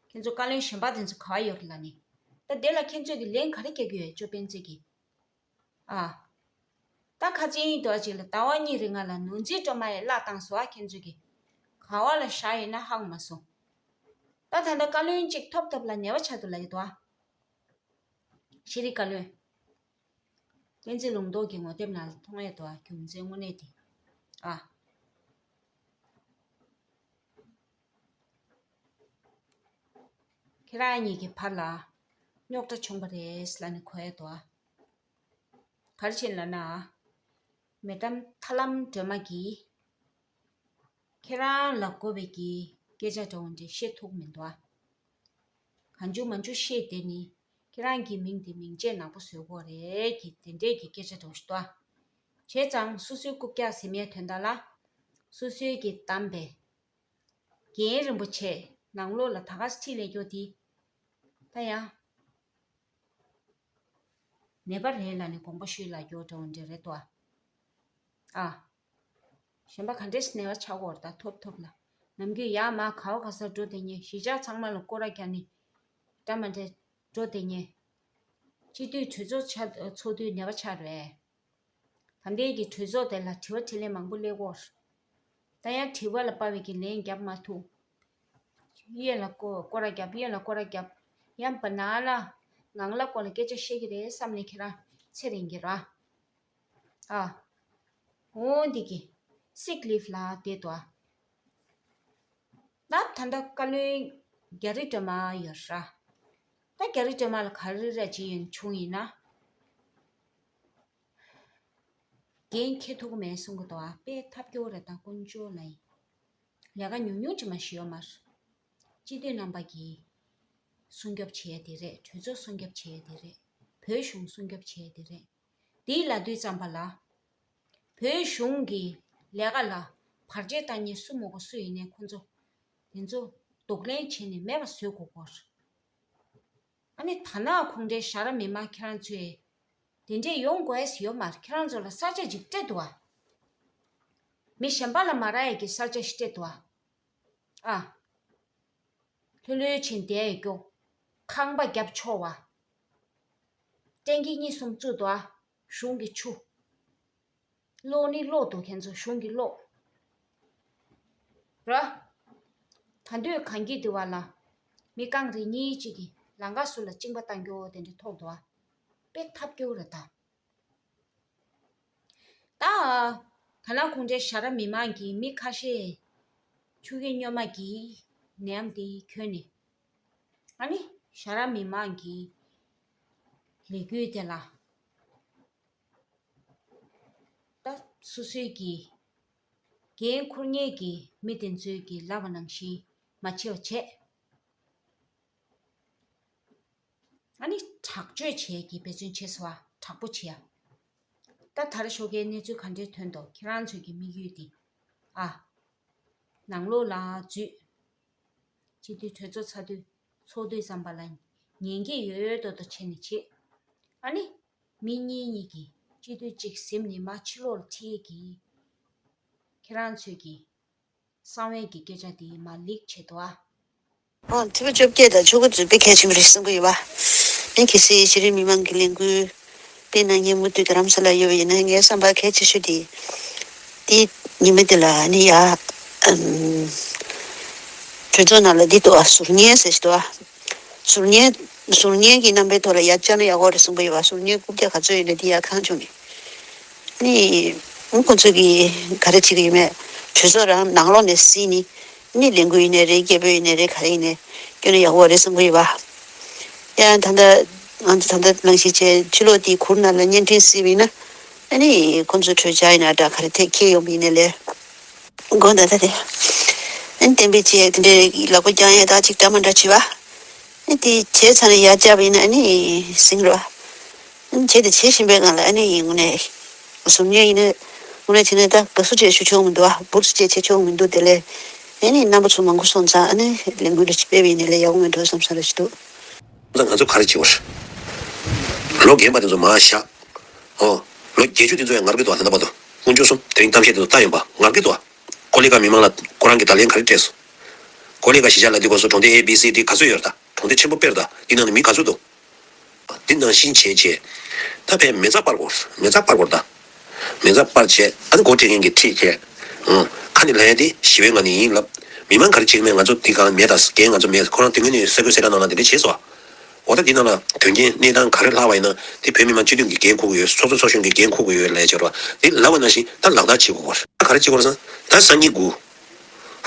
ཁྱེད་ཚོ་བཀའ་བློན་གཞན་པ་དེ་ཚོ་ག་པར་ཡོད་རེད་ལབ་ནས། ད་དེ་ལ་ཁྱེད་ཚོས་ཀྱི་ལན་ག་རེ་རྒྱག་གི་ཡོད། ཅོ་སྤེན་ཚེ་གིས། ཨ། ད་ཁ་ཆེ་ཡིན་དོ་ཅིག་ལ་ཟླ་བ་གཉིས་རིང་ང་ལ་ནོར་འཛིན་སྒྲོལ་མ་ཡི་བླ་བཏང་སོང་ཨ། ཁྱེད་ཚོས་ཀྱི་ག་པར་ལ་བཞག་ཡིན་ན་ཧ་གོ་མ་སོང་། ད་ད་ལྟ་བཀའ་བློན་གཅིག་ཐོབ་ཐོབ་ལ་ཉེ་བ་ཆགས་འདུག་ལབ་ཀྱི་འདུག་ཨ། ཤེས་རིག་བཀའ་བློན། བསྟན་འཛིན་ལུང་རྟོགས་ཀྱི་ངོ་དེབ་ནང་ལ་མཐོང་ཡས་འདུག་ཨ། རྒྱུ་མཚན་དངོས་གནས་དེ། ཨ། ཁྱེད་རང་གཉིས་ཀྱི་བར་ལ་རྙོག་དྲ་བྱུང་བ་རེད་ལབ་ནས་གོ་ཡས་འདུག་ཨ། ག་རེ་བྱས་ལབ་ན། མེ་ཏམ་ཐར་ལམ་སྒྲོལ་མ་གིས་ཁྱེད་རང་ལ་དགོས་པའི་གི་སྐད་ཆ་འདྲ་བོ་འདི་བཤད་ཐུབ་མི་འདུག་ཨ། གང་བྱུང་མང་བྱུང་བཤད་དེ་ནི་ཁྱེད་རང་གི་མིང་དེ་མིང་ཆད་ནག་པོ་བཟོ་དགོས་རེད་གི་དེ་འདྲས་ཀྱི་སྐད་ཆ་འདྲ་བོ་ཞིག་འདུག་ཨ། བྱས་ཙང་སོ་སོའི་རྐུབ་བཀྱག་ཟིན་མའི་དོན་དག་ལ། སོ་སོའི་གི་བདམས་པའི་རྒན་རིན་པོ་ཆེ་ནང་ལོགས་ལ་ད་ག་སེ་ཁྲིད་ལས་སྐྱོ་དེ། ད་ཡང་ནད་པ་རེད་ལབ་ནས་དགོངས་པ་ཞུས་ལ་སྐྱོ་འདྲ་བོ་འདྲ་རེད་དོ། ཨ། གཞན་པ་ག་འདྲས་ནད་པ་ཆགས་ཀྱི་ཡོད་རེད་ད། ཐོབ་ཐོབ་ལ། ནམ་རྒྱུན་ཡར་མར་ག་བ་ག་སར་འགྲོ་བསྡད་མཁན། གཞིས་ཆགས་ཚང་མ་ལ་སྐོར་ར་རྒྱག་ནས་འདྲ་མི་འདྲ་འགྲོ་བསྡད་མཁན། སྤྱི་འཐུས་གྲོས་ཚོགས་ཆ་ཚོགས་དུས་ནད་པ་ཆགས་རེད། ད་ལྟའི་གི་གྲོས་ཚོགས་དེ་ལ་དྲི་བ་དྲིས་ལན་མང་པོ་སླེབས་ཀྱི་ཡོད་རེད། ད་ཡང་དྲི་བ་ལ་དཔག་པའི་གི་ལན་རྒྱབ་མ་ཐུབ། གཡས་ལ་སྐོར་སྐོར་ར་རྒྱབ། གཡོན་ལ་སྐོར་ར་རྒྱབ། ཡང་བར་ན་ལ་ ངང་ལག་སྐོར་ལ་སྐད་ཆ་བཤད་ཀྱི་རེད་བསམ་ནས་ཁྱེད་རང་ཚེ་རིང་གི་ར། ཨ། འོ་འདི་གི། སིག་ལིབ་ལ་བསྡད་དོ། ད་ད་ལྟ་བཀའ་བློན་རྒྱ་རི་སྒྲོལ་མ་ཡོད་ར། ད་རྒྱ་རི་སྒྲོལ་མ་ལ་ག་རེ་ར་ཅི་ཡོན་བྱུང་ཡིན་ན། འགན་འཁྱེར་ཐུབ་ཀྱི་མེད་གསུང་གི་འདུག་ཨ། དཔེ་ཐབས་སྐྱོ་རེད། ད་དཀོན་མཆོག་ལ་ཡིན། ལས་ཀ་ཉུང་ཉུང་ཅིག་མ་ཞིག་ཡོད་མ་རེད། སྤྱི་འཐུས་རྣམ་པ་གིས་སྲུང་སྐྱོབ་བྱས་དེ་རེད། གྲོས་ཚོགས་སྲུང་སྐྱོབ་བྱས་དེ་རེད། བོད་གཞུང་སྲུང་སྐྱོབ་བྱས་དེ་རེད། དེའི་ལབ་དུས་ཙམ་པ་ལ། བོད་གཞུང་གི་ལས་ཀ་ལ་བར་ཆད་བཏང་མཁན་སུ་མོ་གོ་སུ་ཡིན་ནའི་ཁོ་ཚོ་དེ་ཚོ་གདོང་ལེན་བྱས་ནས་མེད་པ་བཟོ་དགོས་སྐོར། ཨ་ནི་ད་ནང་ཁོང་འདྲའི་ཞྭ་ར་མི་མང་ཁྱེད་རང་ཚོས་དེ་འདྲས་ཡོང་དགོས་ཡོད་མ་རེད། ཁྱེད་རང་ཚོ་ལ་ས་ཆ་ཅིག་སྤྲད་འདུག་ཨ། མི་གཞན་པ་ལ་མ་རག་ཡས་ཀྱི་ས་ཆ་ཞིག་སྤྲད་འདུག་ཨ། ཨ། ལྷོད་ལྷོད་བྱས་བསྡད་ཡོད་སྐྱོ། ཁང་པ་བརྒྱབ་ཆོག་བ། ཊེང་ཀི་གཉིས་གསུམ་བཙུགས་འདུག་ཨ། གཞུང་གི་ཆུ། གློག་ནི་གློག་འདུག་ཁྱེད་ཚོ་གཞུང་གི་གློག་ར། ད་དུས་གངས་སྐྱིད་དེ་བ་ལ། མི་རྐང་རེ་གཉིས་གཅིག་གིས་ལང་ཀ་ཟུར་ལ་གཅིན་པ་བཏང་རྒྱུ་དེ་འདྲ་ཐོག་འདུག་ཨ། དཔེ་ཐབས་སྐྱོ་རེད་ད། ད། ད་ལ་ཁོང་འདྲའི་ཞྭ་ར་མི་མང་གི་མི་ཁ་ཤས་ཆུ་རྐྱེན་སྨྱོན་མ་གིས་ནད་ཡམས་དེ་གྱོན་ནས། ཨ་ནི་ཞྭ་ར་མི་མང་གི་ལས་འགུལ་དེ་ལ། ད་སོ་སོའི་གི་འགན་འཁུར་མཁན་གྱི་མི་དེ་ཚོའི་གི་ལབ་པ་ནང་བཞིན་མ་བྱེད་པ་བྱས། ཨ་ནི་དྲག་སྤྱོད་བྱས་ཀྱི་འབད་བརྩོན་བྱས་སོ། ཨ། དྲག་པོ་བྱས་ཡ། ད་དར་ཤོག་གའི་གནས་ཚུལ་ག་འདྲའི་ཐོན་ཏོ་ཁྱེད་རང་ཚོའི་གི་དམིགས་ཡུལ་དེ། ཨ། ནང་ལོགས་ལ་འཛུལ། སྤྱི་འཐུས་གྲོས་ཚོགས་ཚོགས་དུས་ཚོགས་དུས་ཙམ་པ་ལ་ཉན་གྱི་ཡོད་དོ་དོ་བྱས་ནས་བྱེད། ཨ་ནི། མི་གཉིས་གཉིས་ཀྱིས་སྤྱི་འཐུས་གཅིག་ཟིན་ནས་མ་ཕྱི་ལོགས་ལ་ཁྲིད་ཀྱི། ཁྱེད་རང་ཚོས་ཀྱི། གསང་བའི་གི་སྐད་ཆ་དེ་མ་ལིག་བྱེད་དོ་ཨ། ཨོ། ཐེ་བ་བཅོ་བརྒྱད་དང་ཆུ་ཁ་འཛུལ་དཔེ་གལ་ཆེན་པོ་རེད་གསུང་གི་ཡོད་པ། ངས་གལ་སྲིད་གཞི་རིམ་མི་མང་གི་ལས་འགུལ་སྤེལ་གནང་མཁན་མུ་མཐུད་རྡ་རམ་ས་ལ་ཡོད་པ་ཡིན་ན་ངའི་བསམ་པ་གལ་ཆེ་ཤོས་དེ། དེ་ཉི་མ་དེ་ལ་ནི་ཡ། ཨམ། གྲོས་ཚོགས་ནང་ལ་འདི་འདུག་ཨ། ཟུར་ཉན་ཟེར་ཞིག་འདུག་ཨ། ཟུར་ཉན། ཟུར་ཉན་གྱི་རྣམ་པའི་ཐོག་ལ་ཡར་བཅར་ན་ཡག་པོ་རེད་གསུངས་པ་ཡོད་པ། ཟུར་ཉན་རྐུབ་བཀྱག་ག་ཚོད་ཡོད་ན་དེ་ཡར་གང་བྱུང་ནས། ནི། ཁོ་ཚོ་གིས་ག་རེ་བྱེད་ཀྱི་ཡོད་མེད། གྲོས་ཚོགས་རང་ནང་ལོགས་ནས་ཟིན་ནི། ནི་ལས་འགུལ་ཡིན་ནའི་རེད། སྐད་འབོད་ཡིན་ནའི་རེད། ག་རེ་ཡིན་ནའི་སྐྱོན་ན་ཡག་པོ་རེད་གསུངས་པ་ཡོད་པ། ཡང་ད་ལྟ་ང་ཚོ་ད་ལྟ་ནང་བཞིན་བྱས་ཕྱི་ལོགས་དེའི་གུར་ནང་ལ་བརྙན་འཕྲིན་གཟིགས་པ་ཡིན་ན། ཨ་ནི་ཁོ་ཚོ་གྲོས་འཆར་ཡིན་ན་འདྲ་ག་རེ་ཐད་ཁྱེར་ཡོང་པ་ཡིན་ནའི་ལས། དགོངས་དག་ད་དེ། ཨ་ནི་གཏན་འབེབས་བྱས་དེ་འདྲའི་ལག་པ་བརྐྱང་ཡས་ད་ཅིག་འདྲ་མ་འདྲ་བྱེད་པ། ཨ་ནི་དེ་བྱས་ཚར་ནས་ཡར་བཅར་བ་ཡིན་ན་ཨ་ནི་ཟིང་རོ། ཨ་ནི་བྱས་དེ་བྱེད་བཞིན་པའི་སྒང་ལ་ཨ་ནི་དངོས་གནས། ཟུར་ཉན་ཡིན་ན། དངོས་གནས་བྱས་ན་ད་དགའ་བསུ་བཅས་ཞུ་ཆོག་མི་འདུག་ཨ། འབུར་བསུ་བཅས་བྱེད་ཆོག་མི་འདུག་དེ་ལས། ཨ་ནི་རྣམ་པ་ཚོ་མང་པོ་སོང་ཙང་ཨ་ནི་ལས་འགུལ་ལ་ཅིག་སྤེལ་བ་ཡིན་ན་ལས་ཡག་པོ་མེད་འགྲོ་བསམ་ས་རེ་ཞིག་འདུག་ད་ང་ཚོ་ག་རེ་བྱེད་དགོས་རེད། ལོ་རྒན་པ་དེ་ཚོ་མར་བཞག་ཨོ། ལོ་བརྒྱད་ཅུ་དེ་ཚོ་ཡང་ངར་གི་འདུག་ད་ལྟ་བར་དུ། དཀོན་མཆོག་གསུམ་དེ་རིང་གཏམ་བཤད་དེ་ཚོ་ལྟ་ཡོང་པ་ངར་གི་འདུག་ཀོ་ལི་ག་མི་མང་ལ་ཁོ་རང་གི་བརྡ་ལན་ག་རེ་སྤྲད་སོང་། ཀོ་ལི་ག་གཞིས་ཆགས་ལ་དེ་སྐོར་སུ་གྲོང་སྡེ་A B C D ག་ཚོད་ཡོད་རེད་ད། གྲོང་སྡེ་ཆེན་པོ་དཔེར་ད་འདི་ནང་ནས་མི་ག་ཚོད་འདུག་འདི་ནང་བཞིན་བྱས་བྱས། ད་ཕའི་མེ་བཙའ་སྤར་དགོས། མེ་བཙའ་སྤར་དགོས་ད། མེ་བཙའ་སྤར་བྱས་ཨ་ནི་འགོ་ཁྲིད་མཁན་གྱིས་ཁྲིད་བྱས། ཨང་། ཁ་ནས་ལབ་ཡ་དེ་ཞི་བའི་ངང་ནས་ཡིན་ལབ། མི་མང་ག་རེ་བྱེད་ཀྱི་མེད་ང་ཚོ་འདི་གང་མེད་ད་འགན་ང་ཚོ་མེད་ཁོ་རང་དེ་སྔོན་ནས་གསལ་པོ་གསལ་བསྒྲགས་གནང་ན་དེ་འདྲ་བྱས་སོང་། འོ་ད་འདི་ནང་ལ་དོན་རྐྱེན་གནས་སྟངས་ག་རེ་ལྷག་པ་ཡིན་ན་དེ་བོད་མི་མང་སྤྱི་འཐུས་ཀྱི་འགན་འཁུར་དགོས་ཡོད། ཚོགས་གཙོ་ཚོགས་གཞོན་གྱི་འགན་འཁུར་དགོས་ཡོད་ལབ་ཡ་བྱས་རོགས། དེ་ལབ་པ་ནང་བཞིན་ད་ལག་བསྟར་བྱེད་དགོས་གོ། ད་ག་རེ་བྱེད་དགོས་རེད་ཟེར་ན་ད་སང་ཉིན་དགུ།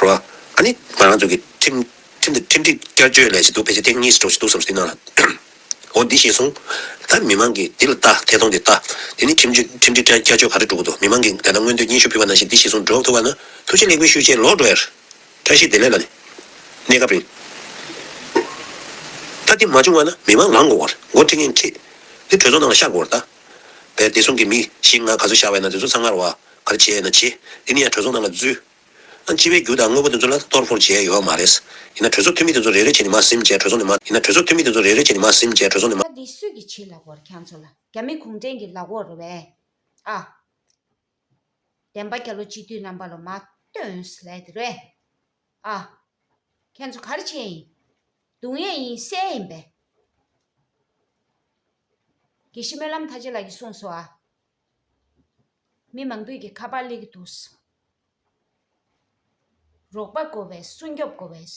རོ། ཨ་ནི་ང་རང་ཚོ་གི་ཁྲིམས་ཁྲིམས་དེ་ཁྲིམས་སྒྲིག་བསྐྱར་བཅོས་ལས་བྱེད་འདུག་ཕལ་ཆེར་ཐེངས་གཉིས་སུ་འགྲོ་བཞིན་འདུག་བསམ་སྲིད་ན་ལ། འོ་འདི་ཤེས་སོང་། ད་མི་མང་གིས་འདི་ལ་ལྟ་ཐད་གཏོང་འདི་ལྟ། དེ་ནི་ཁྲིམས་སྒྲིག་ཁྲིམས་སྒྲིག་བསྐྱར་བཅོས་ག་རེ་འགྲོ་གི་འདུག་མི་མང་གིས་ད་ལྟ་མངོན་འདོད་སྙན་ཞུ་ཕུལ་བ་ནང་བཞིན་འདི་ཤེས་སོང་འགྲོ་ཐུབ་པ་ན་ཐུགས་རྗེ་ལེགས་འབུལ་ཞུ་བྱས་ལོག་འགྲོ་ཡར། བཀྲ་ཤིས་བདེ་ལེགས་ལ་ནི། གནས་སྐབས་རིང་། ད་འདི་མ་བྱུང་བ་ན་མི་མང་ལངས་དགོས་པར་འགོ་ཁྲིད་མཁན་ཁྲིད། འདི་གྲོས་ཚོགས་ནང་ལ་ཤར་དགོས་པར་ད། བས་བདེ་སྲུང་གི་མི་བཞི་ལྔ་ག་ཚོད་བཞག་པ་ཡིན་ན་དེ་ཚོ་ཚང་མར་བ་ག་རེ་བྱས་ཡིན་ན་བྱེད། འདི་ནི་ཡང་གྲོས་ཚོགས་ནང་ལ་འཛུལ། ཨ་སྤྱི་པའི་རྒྱུ་དང་དངོས་པོ་དེ་ཚོ་ལ་གཏོར་ཕོག་བྱས་ཡོད་མ་རེད། ཡིན་ན་གྲོས་ཚོགས་འཐུས་མི་དེ་ཚོ་རེ་རེ་བྱས་ནས་མར་ཟིན་བྱས་གྲོས་ཚོགས་ནས་མར་ཡིན་ན་གྲོས་ཚོགས་འཐུས་མི་དེ་ཚོ་རེ་རེ་བྱས་ནས་མར་ཟིན་བྱས་གྲོས་ཚོགས་ནས་མར། ད་འདི་སུས་ཀྱིས་བྱེད་ལབ་དགོས་རེད་ཁྱེད་ཚོ་ལ། རྒྱ་མི་གུང་ཁྲན་གྱིས་ལབ་དགོས་རེད་བས། ཨ། བདེན་པ་རྒྱལ་ལོ་སྤྱི་འཐུས་རྣམ་པ་ལ་མར་སྟོན་ཟེར་ལབ་དེ་རེད། ཨ། ཁྱེད་ཚོ་ག་རེ་བྱས་ཡིན། རྡུང་ཡས་ཡིན་བསད་ཡིན་པས། དགེ་བཤེས་སྨོན་ལམ་མཐའ་རྒྱས་ལགས་ཀྱིས་གསུངས་སོ་ཨ། མི་མང་པོས་ཀྱི་ཁ་པར་སླེབས་ཀྱི་འདུག་རོགས་པ་དགོས་པས་སྲུང་སྐྱོབ་དགོས་པས།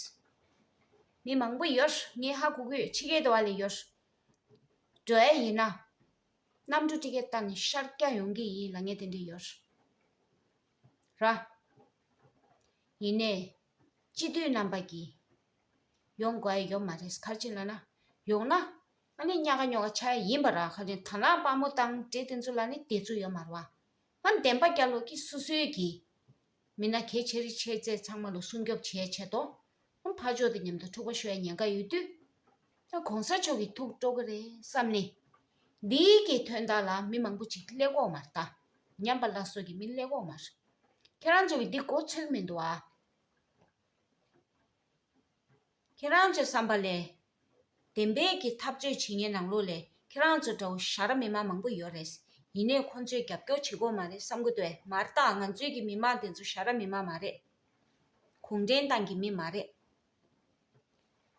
མི་མང་པོ་ཡོད། ངས་ཧ་གོ་གི་ཡོད། ཕྱི་རྒྱལ་དུ་བ་ལས་ཡོད། འགྲོ་ཡ་ཡིན་ན། གནམ་གྲུ་ཊི་ཀེ་ཊི་བཏང་ནས་ཤར་རྒྱག་ཡོང་གི་ཡིན་ལབ་མཁན་དེ་འདྲ་ཡོད་ར། ཡིན་ནའི། སྤྱི་འཐུས་རྣམ་པ་གིས་ཡོང་དགོས་ཡ་ཡོད་མ་རེད། ག་རེ་བྱས་ལབ་ན། ཡོང་ན་ཨ་ནི་ཉག་ག་ཉོག་ག་ཆགས་ཡ་ཡིན་པ་ར། ག་རེ་དར་ནག་དཔའ་མོ་དང་འདྲེ་དེ་ཚོ་ལ་ནི་དེ་ཚོ་ཡོད་མ་རེད་བ། ཨ་བདེན་པ་རྒྱལ་ལོ་གིས་སོ་སོའི་གི་མི་སྣ་གལ་ཆེ་རིགས་ཆེ་ཚད་ཚང་མ་ལ་སྲུང་སྐྱོབ་བྱེད་ཆེད་དོ། ཨ་ཕར་ཕྱོགས་དེ་མཉམ་དུ་འཁྲུག་པ་ཤོར་ཡ་ཉེན་ཁ་ཡོད་དུས། ཨ་གོང་ས་མཆོག་གི་ཐུགས་སྤྲོ་གི་རེད་བསམ་ནས། འདིའི་གི་དོན་དག་ལ་མི་མང་པོ་ཅིག་སླེབས་ཀྱི་ཡོད་མ་རེད་ད། ཉམས་པ་སླར་གསོ་གི་མི་སླེབས་ཀྱི་ཡོད་མ་རེད། ཁྱེད་རང་ཚོ་གིས་འདི་མགོ་ཚོད་མི་འདུག་ཨ། ཁྱེད་རང་ཚོའི་བསམ་པ་ལས། བདེན་པའི་གི་འཐབ་རྩོད་བྱེད་མཁན་ནང་ལོགས་ལས་ཁྱེད་རང་ཚོ་འདྲ་བོ་ཞར་མི་མང་མང་པོ་ཡོད་རེད། ཡིན་ནའི་ཁོང་ཚོས་རྒྱབ་སྐྱོར་བྱེད་ཀྱི་ཡོད་མ་རེད་བསམ་གྱི་འདུག་ཨེ། མ་རེད་ད། ང་ཚོའི་གི་མི་མང་དེ་ཚོ་ཞར་མི་མང་མ་རེད། གུང་ཁྲན་ཏང་གི་མི་མ་རེད།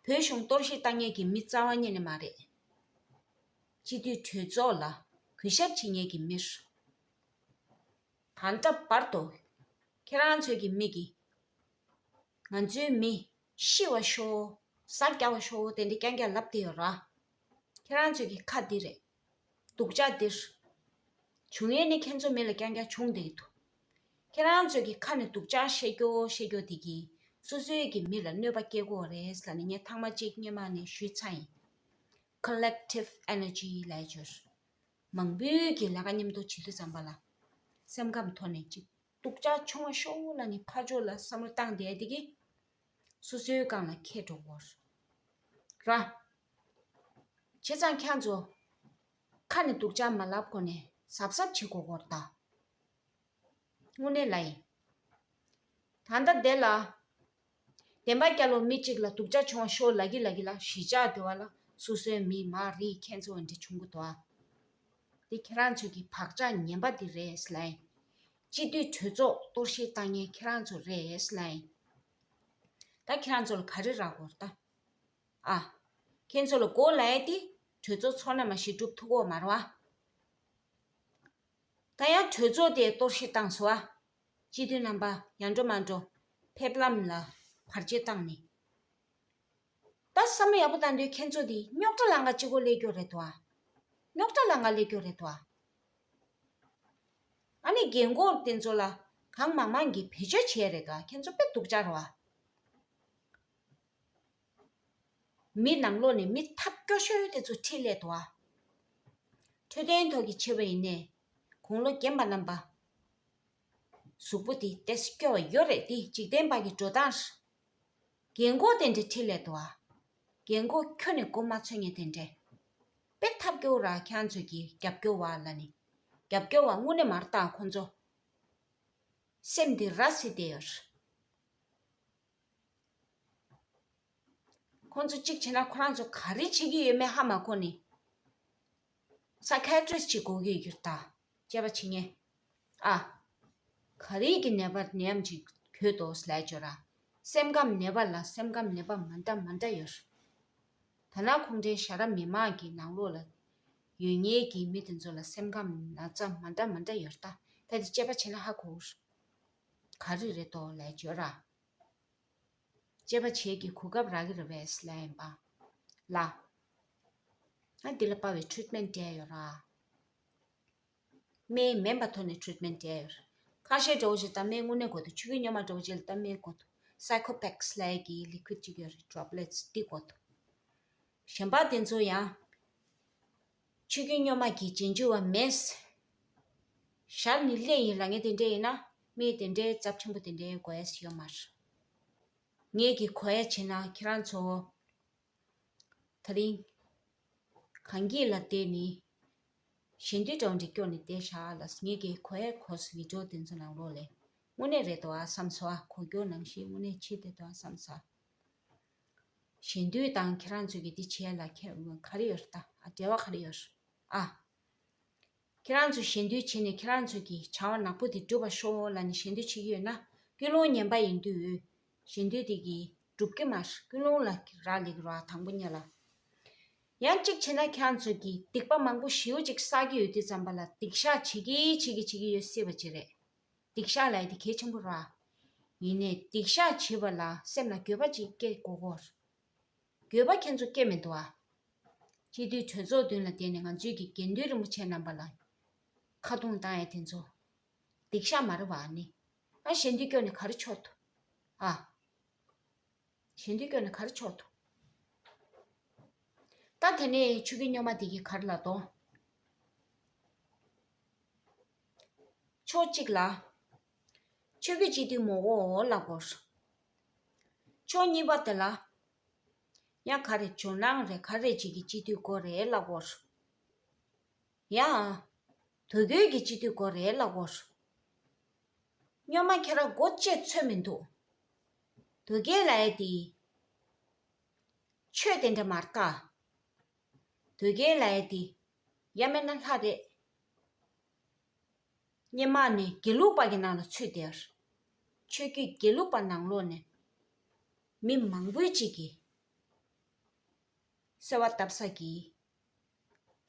བོད་གཞུང་གཏོར་བཤིག་བཏང་མཁན་གྱི་མི་རྩ་བ་ཉིད་ནས་མ་རེད། སྤྱི་འཐུས་གྲོས་ཚོགས་ལ་གུས་ཞབས་བྱེད་མཁན་གྱི་མི་རེད། ད་ལྟ་བར་དུ་ཁྱེད་རང་ཚོའི་གི་མི་གིས་ང་ཚོའི་མི་ཤི་བ་ཤོག། ཟ་རྒྱག་པ་ཤོག་དེ་འདྲ་རྐྱང་རྐྱང་ལབ་བསྡད་ཡོད་ར། ཁྱེད་རང་ཚོའི་གི་ཁ་འདི་རེད། སྡུག་ཅག་འདིར། བྱུང་ཡས་ནི་ཁྱེད་ཚོ་མི་ལ་རྐྱང་རྐྱང་བྱུང་བསྡད་ཀྱི་འདུག་ཁྱེད་རང་ཚོའི་གི་ཁ་ནས་སྡུག་ཅག་བཤད་རྒྱུ་བཤད་རྒྱུ་དེ་གིས་སོ་སོའི་གི་མི་ལ་གནོད་པ་སྐྱེལ་གྱི་ཡོད་རེད་ལབ་ནས་ངས་ཐེངས་མ་གཅིག་སྔོན་མ་ནས་ཞུས་ཚར་ཡིན། Collective energy ལབ་ཡ་ཅིག་ཡོད་རེད། མང་པོའི་གི་ལས་ཀ་མཉམ་དུ་བྱེད་དུས་ཙམ་པ་ལ། སེམས་ཁམས་ཐོག་ནས་ཅིག་སྡུག་ཅག་བྱུང་བ་ཤོག་ལབ་ནས་ཕར་ཕྱོགས་ལ་བསམ་བློ་བཏང་བསྡད་དེ་གི། སོ་སོའི་རྐང་ལ་འཁྱེར་འགྲོ་གི་ཡོད་རེད། ར། བྱས་ཙང་ཁྱེད་ཚོ། ཁ་ནས་སྡུག་ཅག་མ་ལབ་གོང་ནས་གཟབ་གཟབ་བྱེད་དགོས་ཀྱི་ཡོད་རེད་ད། དངོས་གནས་ལ་ཡིན། ད་ལྟ་དེ་ལ། བདེན་པ་རྒྱལ་ལོ་མི་གཅིག་ལ་སྡུག་ཅག་བྱུང་བ་ཤོག་ལབ་ཀྱི་ལབ་ཀྱི་ལ། གཞིས་ཆགས་དེ་བ་ལ་སོ་སོའི་མི་མ་རེད། ཁྱེད་ཚོ་འདྲ་བྱུང་གི་འདུག་ཨ། འདི་ཁྱེད་རང་ཚོའི་གི་བག་ཆགས་ངན་པ་འདི་རེད་ལབ་ཡིན། སྤྱི་འཐུས་གྲོས་ཚོགས་གཏོར་བཤིག་བཏང་མཁན་ཁྱེད་རང་ཚོ་རེད་ལབ་ཡིན། ད་ཁྱེད་རང་ཚོ་ལ་ག་རེ་རག་གི་ཡོད་རེད་ད། ཨ། ཁྱེད་ཚོ་ལ་མགོ་ལབ་ཡ་དེ་གྲོས་ཚོགས་ཚོགས་ན་མ་གཞི་འགྲུབ་ཐུབ་ཀྱི་ཡོད་མ་རེད་བ། ད་ཡང་གྲོས་ཚོགས་དེ་གཏོར་བཤིག་བཏང་སོང་བ། སྤྱི་འཐུས་རྣམ་པ་ཡར་འགྲོ་མར་འགྲོ། ཕེབས་ལམ་ལ་བར་ཆད་བཏང་ནས། ད་བསམ་བློ་ཡག་པོ་བཏང་དུས་ཁྱེད་ཚོ་དེ་རྙོག་དྲ་ལང་ཀ་གཅིག་པོ་སླེབས་ཀྱི་ཡོད་རེད་དོ། རྙོག་དྲ་ལང་ཀ་སླེབས་ཀྱི་ཡོད་རེད་དོ། ཨ་ནི་རྒན་གོག་དེ་ཚོ་ལ་གང་མང་མང་གིས་བེད་སྤྱོད་བྱས་རེད་དོ། ཁྱེད་ཚོ་དཔེ་སྡུག་ཅག་རེད་བ། མི་ནང་ལོགས་ནས་མི་ཐབས་སྐྱོ་ཤོས་དེ་ཚོ་ཁྲིད་སླེབས་འདུག་ཨ། འཕྲོད་བསྟེན་ཐོག་གི་ཆེ་བ་ཡིན་ནའི། དགུང་ལོ་རྒན་པ་རྣམ་པ། གཟུགས་པོ་དེ་ཏོག་ཙམ་སྐྱོ་བ་ཡོད་རེད་དེ། འཇིག་རྟེན་པ་གི་འགྲོ་སྟངས། རྒན་གོག་དེ་འདྲ་ཁྲིད་སླེབས་འདུག་ཨ། རྒན་གོག་ཁྱོན་ནས་མགོ་མ་ཚོས་མཁན་དེ་འདྲ། དཔེ་ཐབས་སྐྱོ་ར། ཁྱེད་ཚོས་ཀྱི་རྒྱབ་སྐྱོར་བ་ལབ་ནི། རྒྱབ་སྐྱོར་བ་དངོས་གནས་མ་རེད་ད་ཁོང་ཚོ། སེམས་དེ་ར་བཟི་བསྡད་ཡོད་རེད། ཁོང་ཚོ་གཅིག་བྱས་ན་ཁོ་རང་ཚོ་ག་རེ་བྱེད་ཀྱི་ཡོད་མེད་ཧ་མ་གོ་ནི། སའི་ཁ་ཡ་ཊི་རི་སི་ཊི་ཅིག་དགོས་ཀྱི་ཡོད་རེད་ད། དཔྱད་པ་བྱེད་མཁན། ཨ། ག་རེ་གི་ནད་པ་ནད་ཡམས་ཅིག་གྱོད་འདུག་ལབ་ཅོ་ར། སེམས་ཁམས་ནད་པ་ལ་སེམས་ཁམས་ནད་པ་མ་འདྲ་མ་འདྲ་ཡོད་རེད། ད་ནང་ཁོང་ཚོའི་ཞྭ་ར་མི་མང་གི་ནང་ལོགས་ལ་ཡོད་མཁན་གྱི་མི་དེ་ཚོ་ལ་སེམས་ཁམས་ན་ཚ་མ་འདྲ་མ་འདྲ་ཡོད་རེད་ད། ད་དེ་དཔྱད་པ་བྱས་ན་ཧ་གོ་གི་རེད། ག་རེ་རེད་འདུག་ལབ་ཅོ་ར། དཔྱད་པ་བྱེད་ཀྱི་གོ་སྐབས་རག་གི་རེད་པས་ལབ་ཡིན་པ། ལ། ཨ་འདི་ལ་དཔའ་བའི་ཊི་རིཊ་མེན་ཊི་སྤྲད་ཡོད་ར། སྨན་མིན་པ་ཐོག་ནས་ཊི་རིཊ་མེན་ཊི་སྤྲད་ཡོད་ར། ཁ་ཤས་འདྲ་བོ་ཞིག་ད་སྨན་དངོས་གནས་དགོས་འདུག་ཆུ་ཁྱུང་སྨྱོན་མ་འདྲ་བོ་ཅིག་ལ་ད་སྨན་དགོས་འདུག་སའི་ཁོ་ཕེག་སི་ལབ་ཡས་ཀྱི་ལི་ཁུ་ཌི་ཅིག་ཡོད་རེད། ཌོབ་ལེ་ཊི་སི་འདི་དགོས་འདུག་གཞན་པ་དེ་ཚོ་ཡང་ཆུ་རྒྱུན་སྨྱོན་མ་གི་རྗེས་འཇུག་པ་མེད། ཞར་ནས་སླེབས་ཡིན་ལབ་མཁན་དེ་འདྲས་ཡིན་ན་མི་དེ་འདྲའི་ཚབས་ཆེན་པོ་དེ་འདྲའི་དགོས་ཡས་ཡོད་མ་རེད། ངེད་ཀྱི་གོ་ཡ་བྱས་ན་ཁྱེད་རང་ཚོ་དེ་རིང་གངས་སྐྱིད་ལ་བསྡད་ནས་ཞལ་འདོན་གྲ་སྒྲིག་སྐྱོར་ནས་བསྡད་ཤག་ལ། ངེད་ཀྱི་གོ་ཡ་གོ་སི་བི་ཌིའོ་དེ་ཚོ་ནང་ལོགས་ལས་དངོས་གནས་རེད་དོ་ཨ་བསམ་སོང་ཨ། གོ་རྒྱུ་ནང་བཞིན་དངོས་གནས་བྱེད་བསྡད་དོ་ཨ་བསམ་སོང་ཨ། ཞལ་འདོན་དང་ཁྱེད་རང་ཚོས་ཀྱི་འདི་བྱས་ལ་ཁྱད་ག་རེ་ཡོད་རེད་ད། ཨ་འབྲེལ་བ་ག་རེ་ཡོད་རེད་ཨ། ཁྱེད་རང་ཚོས་ཞལ་འདོན་བྱས་ནས་ཁྱེད་རང་ཚོས་ཀྱི་བྱ་བ་ནག་པོ་དེ་འགྲུབ་པ་ཤོག་ལབ་ནས་ཞལ་འདོན་བྱེད་ཀྱི་ཡོད་ན། ཀུན་སློང་ངན་པ་ཡིན་དུས་ཞལ་འདོན་དེ་གིས་འགྲུབ་ཀྱི་མ་རེད། ཀུན་སློང་ལ་རག་ལས་ཀྱི་རེད་དང་པོ་ཉིད་ལ། ཡང་གཅིག་བྱས་ན་ཁྱེད་རང་ཚོས་ཀྱི་སྡིག་པ་མང་པོ་ཞེ་པོ་ཅིག་བསགས་ཀྱི་ཡོད་དུས་ཙམ་པ་ལ་སྡིག་བཤགས་བྱེད་ཀྱི་བྱེད་ཀྱི་བྱེད་ཀྱི་ཡོད་སྲིད་པ་ཅིག་རེད། སྡིག་བཤགས་ལབ་ཡ་དེ་གལ་ཆེན་པོ་རེད། ཡིན་ནའི་སྡིག་བཤགས་བྱེད་པ་ལ་སེམས་ལ་འགྱོད་པ་ཅིག་སྐྱེ་དགོས་ཀྱི་ཡོད་རེད། འགྱོད་པ་ཁྱེད་ཚོ་སྐྱེ་མི་འདུག་ཨ། སྤྱི་འཐུས་གྲོས་ཚོགས་མདུན་ལ་བསྡད་ནས་ང་ཚོའི་གི་དགེ་འདུན་རིན་པོ་ཆེ་རྣམ་པ་ལ་ཁ་རྡུང་བཏང་ཡ་དེ་ཚོ་སྡིག་བཤགས་མ་རེད་བ་ནི། ཨ་ཞེ་འདོད་སྐྱོ་ནས་ག་རེ་ཆོག་འདུག་ཨ། ཞེ་འདོད་སྐྱོ་ནས་ག་རེ་ཆོག་འདུག་ད་དེ་ནས་ཆོས་བརྒྱུད་སྨྱོན་མ་དེ་གིས་ག་རེ་ལབ་འདུག་ཕྱོགས་གཅིག་ལ་ཆོས་བརྒྱུད་སྤྱི་འཐུས་མང་པོ་ལབ་དགོས། ཕྱོགས་གཉིས་པ་དེ་ལ་ཡང་ག་རེ་ཇོ་ནང་རེད་ག་རེ་ཅིག་གི་སྤྱི་འཐུས་དགོས་རེད་ལབ་དགོས། ཡང་དོལ་རྒྱལ་གྱི་སྤྱི་འཐུས་དགོས་རེད་ལབ་དགོས། སྨྱོན་མ་ཁྱེད་རང་མགོ་བཅད་ཚོད་མི་འདུག་དོལ་རྒྱལ་ལབ་ཡ་དེ་ཆོས་དེ་འདྲ་མ་རེད་ད། དོལ་རྒྱལ་ལབ་ཡ་དེ་ཡང་མིན་ན་ལྷ་རེད། སྔོན་མ་ནས་དགེ་ལུགས་པ་གི་ནང་ལ་ཚུད་དེ། ཆོས་བརྒྱུད་དགེ་ལུགས་པ་ནང་ལོགས་ནས་མི་མང་པོའི་གཅིག་གིས་གསོལ་བ་བཏབ་ས་གི་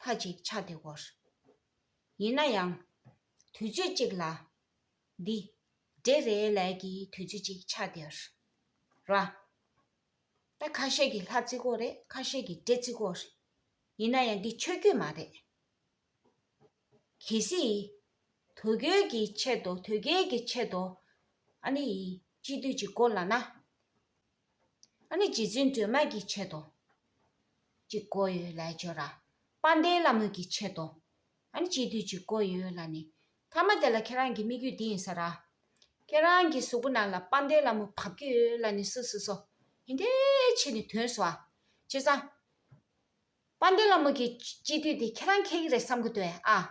ལྷ་ཅིག་ཆགས་བསྡད་ཡོད། ཡིན་ན་ཡང་དུས་ཚོད་ཅིག་ལ་འདི་འདྲེ་རེད་ལབ་ཀྱི་དུས་ཚོད་ཅིག་ཆགས་བསྡད་ཡོད་ར། ད་ཁ་ཤས་ཀྱིས་ལྷ་བརྩི་གི་ཡོད་རེད། ཁ་ཤས་ཀྱིས་འདྲེ་བརྩི་གི་ཡོད་རེད། ཡིན་ན་ཡང་འདི་ཆོས་བརྒྱུད་མ་རེད། གལ་སྲིད་དོལ་རྒྱལ་གྱི་ཆེད་དུ་དོལ་རྒྱལ་གྱི་ཆེད་དུ་ཨ་ནི་སྤྱི་འཐུས་ཅིག་དགོས་ལབ་ན། ཨ་ནི་རྗེ་བཙུན་སྒྲོལ་མ་གི་ཆེད་དུ་ཅིག་དགོས་ཡོད་ལབ་ཅོ་ར། དཔལ་ལྡན་ལྷ་མོ་གི་ཆེད་དུ་ཨ་ནི་སྤྱི་འཐུས་ཅིག་དགོས་ཡོད་ལབ་ནི། མཐའ་མ་དེ་ལ་ཁྱེད་རང་གི་དམིགས་ཡུལ་འདི་ཡིན་ས་ར། ཁྱེད་རང་གི་གཟུགས་པོ་ནང་ལ་དཔལ་ལྡན་ལྷ་མོ་བབས་ཀྱི་ཡོད་ལབ་ནི་སུ་སུ་སོ། ཡིན་དེ་ཕྱི་ནས་དོན་སོ་ཨ། བྱས་ཙང་། དཔལ་ལྡན་ལྷ་མོ་གི་སྤྱི་འཐུས་དེ་ཁྱེད་རང་འཁེལ་གྱི་རེད་བསམ་གྱི་འདུག་ཨ།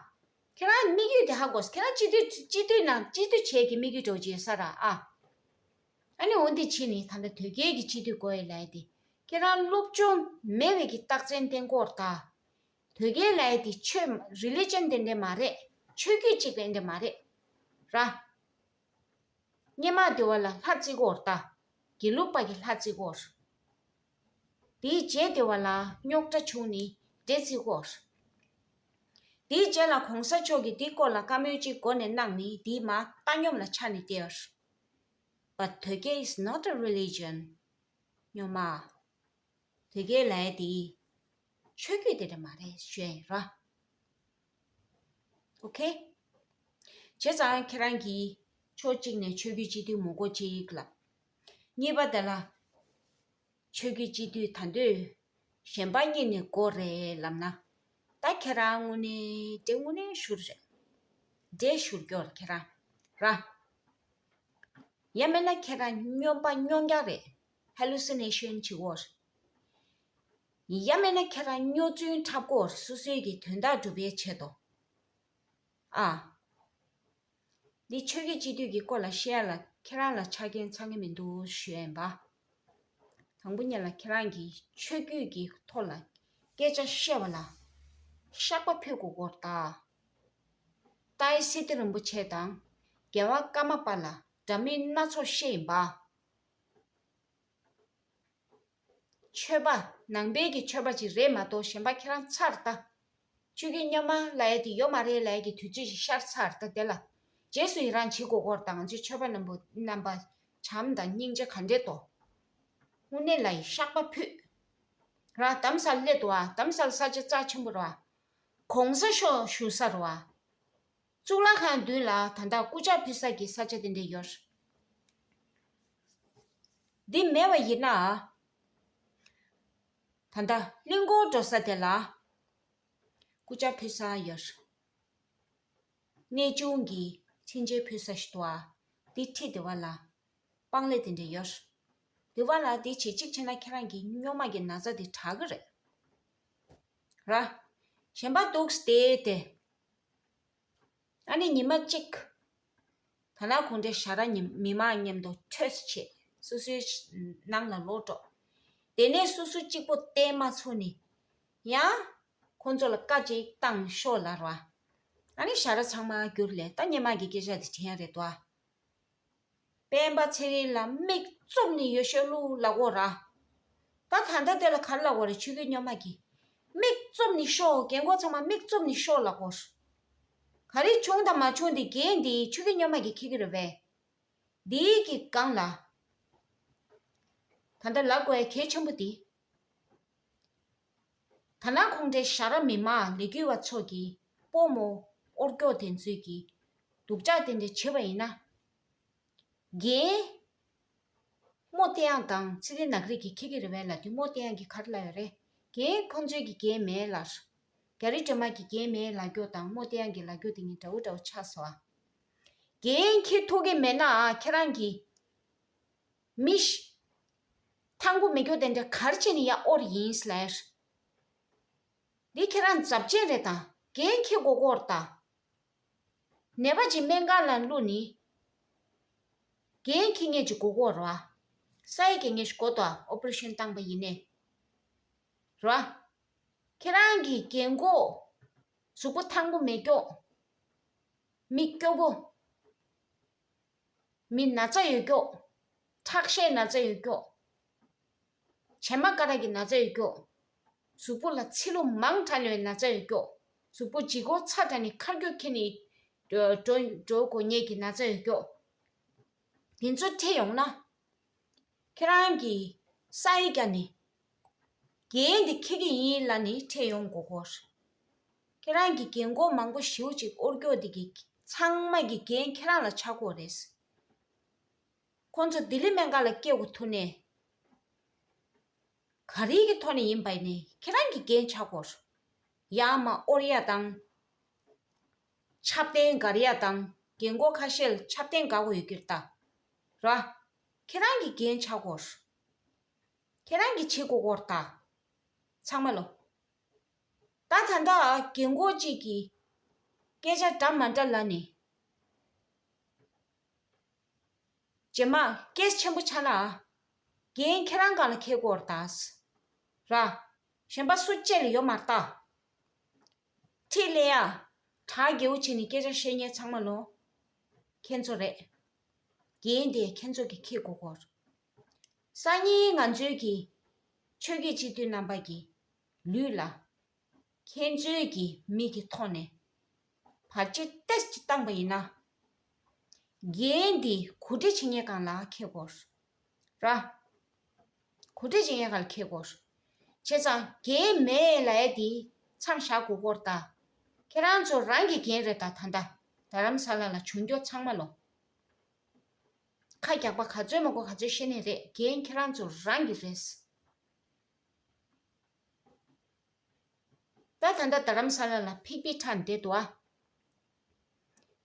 ཁྱེད་རང་དམིགས་ཡུལ་དེ་ཧ་གོ། ཁྱེད་རང་སྤྱི་འཐུས་སྤྱི་འཐུས་ནང་སྤྱི་འཐུས་བྱེད་ཀྱི་དམིགས་ཡུལ་འདྲ་བོ་ཅིག་ཡོད་ས་ར་ཨ། ཨ་ནི་འོ་འདི་ཕྱི་ནས་ད་ལྟ་དོལ་རྒྱལ་གྱི་སྤྱི་འཐུས་དགོས་ཡོད་ལབ་ཡ་དེ། ཁྱེད་རང་སློབ་སྦྱོང་མེད་པའི་གི་རྟགས་མཚན་བསྟན་གྱི་ཡོད་རེད་ད། དོལ་རྒྱལ་ལབ་ཡ་དེ་ཆོས་རི་ལི་ཇན་དེ་འདྲ་མ་རེད། ཆོས་བརྒྱུད་ཅིག་དེ་འདྲ་མ་རེད་ར། སྔོན་མ་དེ་བ་ལ་ལྷ་བརྩི་གི་ཡོད་རེད་ད། དགེ་ལུགས་པ་གི་ལྷ་བརྩི་གི་ཡོད་རེད། དེའི་རྗེས་དེ་བ་ལ་རྙོག་དྲ་བྱུང་ནི་འདྲེ་བརྩི་གི་ཡོད་རེད། དེའི་རྗེས་ལ་གོང་ས་མཆོག་གིས་དེའི་སྐོར་ལ་བཀའ་མོལ་ཅིག་འགོ་ནས་གནང་ནི་དེའི་མ་ལྟ་སྙོམས་ལ་ཆགས་ནས་བསྡད་ཡོད་རེད། But དོལ་རྒྱལ་is not a religion. སྨྱོན་མ། དོལ་རྒྱལ་ལབ་ཡ་དེ་ཆོས་བརྒྱུད་དེ་འདྲ་མ་རེད་ཞུ་ཡ་ཡིན་ར། ཨོ་ཁེ། བྱས་ཙང་ཁྱེད་རང་གིས་ཕྱོགས་གཅིག་ནས་ཆོས་བརྒྱུད་སྤྱི་འཐུས་མང་པོ་ཅིག་ལབ། གཉིས་པ་དེ་ལ་ཆོས་བརྒྱུད་སྤྱི་འཐུས་ད་འདོད་གཞན་པ་གཉིས་ནས་དགོས་རེད་ལབ་ན། ད་ཁྱེད་རང་དངོས་གནས་འདྲེ་དངོས་གནས་ཞུ་རེད། འདྲེ་ཞུ་རྒྱུ་རེད་ཁྱེད་རང་ར། ཡང་མིན་ན་ཁྱེད་རང་སྨྱོན་པ་སྨྱོན་རྒྱག་རེད། Hallucination བྱེད་འོར། ཡང་མིན་ན་ཁྱེད་རང་སྨྱོ་རྫུན་འཁྲབ་སྐོར་སོ་སོའི་གི་དོན་དག་སྒྲུབ་པའི་ཆེད་དུ། ཨ། འདི་ཆོས་བརྒྱུད་སྤྱི་འཐུས་ཀྱི་སྐོར་ལ་བཤད་ཡ་ལ་ཁྱེད་རང་ལ་ཆ་རྐྱེན་ཚང་གི་མི་འདུག་ཞུ་ཡ་ཡིན་པ། དང་པོ་ཉིད་ལ་ཁྱེད་རང་གིས་ཆོས་བརྒྱུད་ཀྱི་ཐོག་ལ་སྐད་ཆ་བཤད་པ་ལ་བཤགས་པ་ཕུལ་དགོས་སྐོར་ད། ཏཱའི་སི་ཏུ་རིན་པོ་ཆེ་དང་རྒྱལ་བ་ཀརྨ་པ་ལ་འདྲ་མིན་སྣ་ཚོགས་བཤད་ཡིན་པ། ཆོས་པ་ནང་པའི་གི་ཆོས་པ་ཅིག་རེད་མ་གཏོགས་གཞན་པ་ཁྱེད་རང་ཚར་ལྟ། ཆོས་བརྒྱུད་སྨྱོན་མ་ལབ་ཡ་དེ་ཡོད་མ་རེད་ལབ་ཡ་གི་དུས་ཚོད་ཅིག་ཤར་ཚར་ལྟ་དེ་ལ། རྗེས་སུ་ཡི་རང་བྱེད་དགོས་སྐོར་དང་ང་ཚོའི་ཆོས་པ་རྣམས་པོ་རྣམ་པ་བྱམས་དང་སྙིང་རྗེ་ག་འདྲས་དོ། དངོས་གནས་ལ་ཡི་བཤགས་པ་ཕུལ། ར་དྷ་རམ་ས་ལ་སླེབས་འདུག་བ། དྷ་རམ་ས་ལ་ས་ཆ་རྩ་ཆེན་པོ་རེད་བ། གོང་ས་མཆོག་བཞུགས་ས་རེད་བ། གཙུག་ལག་ཁང་མདུན་ལ་ད་ལྟ་སྐུ་ཕྱག་ཕུལ་ས་ཀྱི་ས་ཆ་དེ་འདྲ་ཡོད། འདི་མེད་པ་ཡིན་ན། ད་ལྟ་གླིང་སྐོར་འགྲོ་ས་དེ་ལ་སྐུ་ཕྱག་ཕུལ་ས་ཡོད། གནས་ཆུང་གི་མཆོད་མཇལ་ཕུལ་ས་ཞིག་འདུག་ཨ། འདི་ཁྲིད་དེ་བ་ལ་སྤང་ལེ་དེ་འདྲ་ཡོད། དེ་བ་ལ་དེ་བྱེད་གཅིག་བྱས་ན་ཁྱེད་རང་གི་སྨྱོན་མ་གི་ན་ཚ་དེ་དྲག་གི་རེད། ར། གཞན་པ་འདུག་སྟེ་དེ། ཨ་ནི་ཉི་མ་གཅིག་ད་ལ་གུང་ཁྲན་ཞྭ་ར་ཉི་མི་མང་མཉམ་དུ་ཐོས་བྱེད། སོ་སོའི་ནང་ལ་ལོག་འགྲོ། དེ་ནས་སོ་སོ་གཅིག་པོ་བསྟེན་མ་ཚུགས་ནས། ཡང་། ཁོང་ཚོ་ལ་བཀའ་ཅིག་བཏང་ཤོག་ལབ་ར། ཨ་ནི་ཞྭ་ར་ཚང་མ་བསྒྱུར་ལས་ད་སྔོན་མ་གི་སྐད་ཆ་དེ་དྲན་ཡ་རེད་དོ། སྤེན་པ་ཚེ་རིང་ལ་མིག་བཙུམ་ནས་ཡོད་ཤོག་ལུག་ལབ་དགོས་ར། ད་ད་ལྟ་དེ་ལ་ག་རེ་ལབ་དགོས་རེད། ཆོས་བརྒྱུད་སྨྱོན་མ་གི། མིག་བཙུམ་ནས་ཤོག་རྒན་གོག་ཚང་མ་མིག་བཙུམ་ནས་ཤོག་ལབ་དགོས། ག་རེ་བྱུང་དང་མ་བྱུང་དེ་འགན་དེ་ཆོས་བརྒྱུད་སྨྱོན་མ་གི་འཁྱེར་གི་རེད་པས། འདིའི་གི་སྒང་ལ། ད་ལྟ་ལབ་དགོས་ཡ་གལ་ཆེན་པོ་དེ། ད་ནང་ཁོང་ཚོའི་ཞྭ་ར་མི་མང་ལས་འགུལ་བ་ཚོ་གིས་སྤོ་རྨོ་ཨོར་སྐྱོ་དེ་ཚོས་ཀྱིས་སྡུག་ཅག་དེ་འདྲ་བྱེད་པ་ཡིན་ན། རྒན་རྨོ་བསྟན་དབྱངས་དང་ཚེ་བརྟན་ནག་རིག་གིས་ཁྱེད་ཀྱི་རེ་བའི་ལ་དུས་རྨོ་བསྟན་དབྱངས་ཀྱིས་ག་རེ་ལབ་ཡོད་རེད། རྒན་ཁོང་ཚོའི་གི་རྒན་མེད་ལ། རྒྱ་རི་སྒྲོལ་མ་གི་རྒན་མེད་ལབ་རྒྱུ་དང་རྨོ་བསྟན་དབྱངས་ཀྱི་ལབ་རྒྱུ་དེ་གཉིས་འདྲ་བོ་འདྲ་བོ་ཆགས་སོང་ཨ། རྒན་ཁྱེད་ཐུག་གི་མེད་ན་ཨ་ཁྱེད་རང་གི་མི་ཤི། ཐང་པོ་མེ་སྒྱོགས་དེ་འདྲ་གར་བྱས་ནས་ཡ་ཨོར་ཡིན་ལས། འདི་ཁྱེད་རང་འཛབ་ཆེན་རེད་ད། འགན་འཁྱེར་དགོས་ཀྱི་ཡོད་རེད་ད། ནད་པ་ཅིག་སྨན་ཁང་ལ་བླུགས་ནི། འགན་འཁྱེར་མཁན་ཅིག་དགོས་ཀྱི་ཡོད་རེད་བ། ས་ཡི་འགན་འཁྱེར་ཞིག་དགོས་ཏོ་ཨོ་པ་རེ་ཤན་བཏང་པ་ཡིན་ནའི། རེད་བ། ཁྱེད་རང་གི་རྒན་གོག་གཟུགས་པོ་ཐང་པོ་མེ་སྒྱོགས། མི་སྐྱོ་པོ། མི་ན་ཚ་ཡོད་སྐྱོ། ཁྲག་ཤེད་ན་ཚ་ཡོད་སྐྱོ། བྱེ་མ་ཀ་ར་གི་ན་ཚ་ཡོད་སྐྱོ། གཟུགས་པོ་ལ་ཚིལ་ལུ་མང་དྲགས་ནས་ན་ཚ་ཡོད་སྐྱོ། གཟུགས་པོ་ལྗིད་ཁོག་ཚ་དྲགས་ནས་ཁ་སྐྱོ་ཁྱེར་ནས་འགྲོ་འགྲོ་འགྲོ་དགོས་ངེས་ཀྱི་ན་ཚ་ཡོད་སྐྱོ། དེ་ཚོ་འཕྲད་ཡོང་ན། ཁྱེད་རང་གིས་ས་ཡི་བརྒྱ་ནས། འགན་འདི་འཁྱེར་གྱི་ཡིན་ལབ་ནས་འཕྲད་ཡོང་དགོས་ཀྱི་ཡོད་རེད། ཁྱེད་རང་གི་རྒན་གོག་མང་པོ་ཞེ་པོ་ཅིག་ཨོར་སྐྱོ་འདི་གི་ཚང་མ་གི་འགན་ཁྱེད་རང་ལ་ཆགས་ཀྱི་ཡོད་རེད། ཁོང་ཚོ་ལྡི་ལི་སྨན་ཁང་ལ་སྐྱེལ་དགོས་ཐུག་ནས། ག་རེ་གི་ཐོག་ནས་ཡིན་པ་ཡིན་ནའི་ཁྱེད་རང་གི་འགན་ཆགས་ཀྱི་ཡོད་རེད། ཡར་མར་ཨོར་ཡ་དང་། ཆབ་གདན་སྒར་ཡ་དང་རྒན་གོག་ཁ་ཤས་ལ་ཆབ་གདན་སྒར་དགོས་ཡོད་ཀྱི་རེད་ད། ར། ཁྱེད་རང་གི་འགན་ཆགས་ཀྱི་ཡོད་རེད། ཁྱེད་རང་གིས་བྱེད་དགོས་ཀྱི་ཡོད་རེད་ད། ཚང་མ་ལོ། ད་ད་ལྟ་རྒན་གོག་ཅིག་གིས་སྐད་ཆ་འདྲ་མ་འདྲ་ལབ་ནས། རྗེས་མ་སྐད་ཆེན་པོ་ཆགས་ན། འགན་ཁྱེད་རང་སྒང་ལ་འཁྱེར་དགོས་རེད་ད། ར། གཞན་པ་སུ་གཅིག་ལ་ཡོད་མ་རེད་ད། ཁྲིད་ལས་ཡ། གྲ་རྒྱས་པོ་བྱས་ནས་སྐད་ཆ་བཤད་མཁན་ཚང་མ་ལོ། ཁྱེད་ཚོ་རེད། འགན་དེ་ཁྱེད་ཚོ་གིས་འཁྱེར་དགོས་ཀྱི་ཡོད་རེད། སང་ཉིན་ང་ཚོའི་གི་ཆོས་བརྒྱུད་སྤྱི་འཐུས་རྣམ་པ་གི་ལུས་ལ། ཁྱེད་ཚོའི་གི་མི་གི་ཐོག་ནས་བར་ཆད་ཏོག་ཙམ་བཏང་པ་ཡིན་ན། འགན་འདི་གོ་སྒྲིག་བྱེད་མཁན་སྒང་ལ་འཁྱེར་དགོས་ར། གོ་སྒྲིག་བྱེད་མཁན་སྒང་ལ་འཁྱེར་དགོས། བྱས་ཙང་འགན་མེད་ལབ་ཡ་འདི་མཚམས་བཞག་དགོས་ཀྱི་ཡོད་རེད་ད། ཁྱེད་རང་ཚོ་རང་གི་འགན་རེད་ད། ད་ལྟ་རྡ་རམ་ས་ལ་ལ་བྱུང་རྒྱུ་ཚང་མ་ལོ། ཁ་རྒྱག་པ་ག་ཚོད་མང་པོ་ག་ཚོད་བཤད་ནི་རེད། འགན་ཁྱེད་རང་ཚོ་རང་གི་རེད། ད་ད་ལྟ་རྡ་རམ་ས་ལ་ལ་ཕིག་པི་ཁྲ་འདེད་འདུག་ཨ།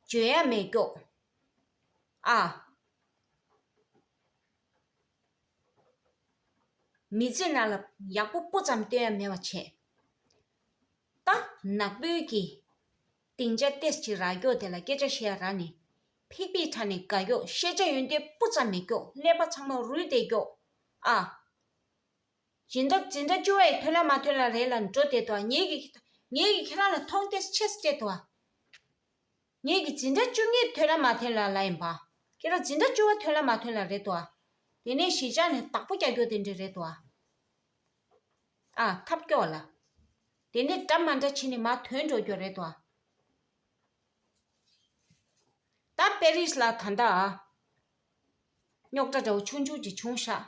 བརྗོད་ཡ་མེད་སྐྱོ། ཨ། མི་ཚེ་ནང་ལ་ཡག་པོ་སྤུ་ཙམ་སྟོན་ཡ་མེད་པ་བྱས། ད་ནག་པོའི་གི་སྡིངས་ཆ་ཏོག་ཙམ་རག་སྐྱོ་དེ་ལ་སྐད་ཆ་བཤད་ཡ་རག་ནས། ཕིག་པི་ཁྲ་ནས་དགའ་སྐྱོ། ཤེས་བྱ་ཡོན་ཏན་སྤུ་ཙམ་མེད་སྐྱོ། ཀླད་པ་ཚང་མ་རུལ་བསྡད་སྐྱོ། ཨ། སྦྱིན་བདག་འཛིན་གྲྭ་བཅུ་པ་ཡི་ཐོན་ལ་མ་ཐོན་ལ་རེད་ལ་འགྲོ་བསྡད་དོ། ངེད་ཀྱི་ངེད་ཀྱི་ཁྱེད་རང་ལ་མཐོང་ཏེ་ཆེ་སྤྲད་དོ། ངེད་ཀྱི་འཛིན་གྲྭ་བཅུ་གཉིས་ཐོན་ལ་མ་ཐོན་ལ་ལ་ཡིན་པ། ཁྱེད་རང་འཛིན་གྲྭ་བཅུ་པ་ཐོན་ལ་མ་ཐོན་ལ་རེད་དོ། དེ་ནས་གཞིས་ཆགས་ནས་བདག་པོ་རྒྱག་རྒྱུ་དེ་འདྲ་རེད་དོ། ཨ་ཐབས་སྐྱོ་ལ། དེ་ནས་འདྲ་མ་འདྲ་བྱས་ནས་མར་ཐོན་འགྲོ་རྒྱུ་རེད་དོ། ད་པེ་རིས་ལ་ད་ལྟ་རྙོག་དྲ་འདྲ་བོ་ཆུང་ཆུང་ཅིག་བྱུང་ཤག་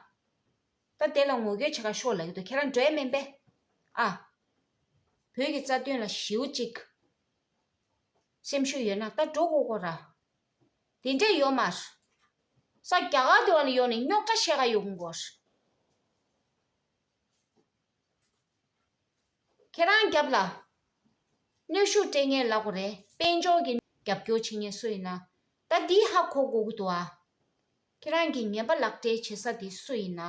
ད་དེ་ལ་ངོ་རྒོལ་བྱེད་ག་ཤོག་ལབ་ཀྱི་འདུག་ཁྱེད་རང་འགྲོ་ཡ་མིན་པས། ཨ། བོད་ཀྱི་རྩ་དོན་ལ་ཞེ་པོ་ཅིག་སེམས་ཤུགས་ཡོད་ན་ད་འགྲོ་དགོས་ཀྱི་རེད། དེ་འདྲས་ཡོད་མ་རེད། ས་རྒྱ་གར་དེ་བ་ལ་ཡོང་ནས་རྙོག་དྲ་བཤད་ག་ཡོང་གི་ཡོད་རེད། ཁྱེད་རང་རྒྱབ་ལ་གནོན་ཤུགས་སྤྲད་མཁན་ལབ་དགོས་རེད། དཔལ་འབྱོར་གྱི་རྒྱབ་སྐྱོར་བྱེད་མཁན་སུ་ཡིན་ན། ད་འདི་ཧ་གོ་དགོས་ཀྱི་འདུག་ཨ། ཁྱེད་རང་གིས་ངན་པ་ལག་སྦྲེལ་བྱེད་ས་དེ་སུ་ཡིན་ན།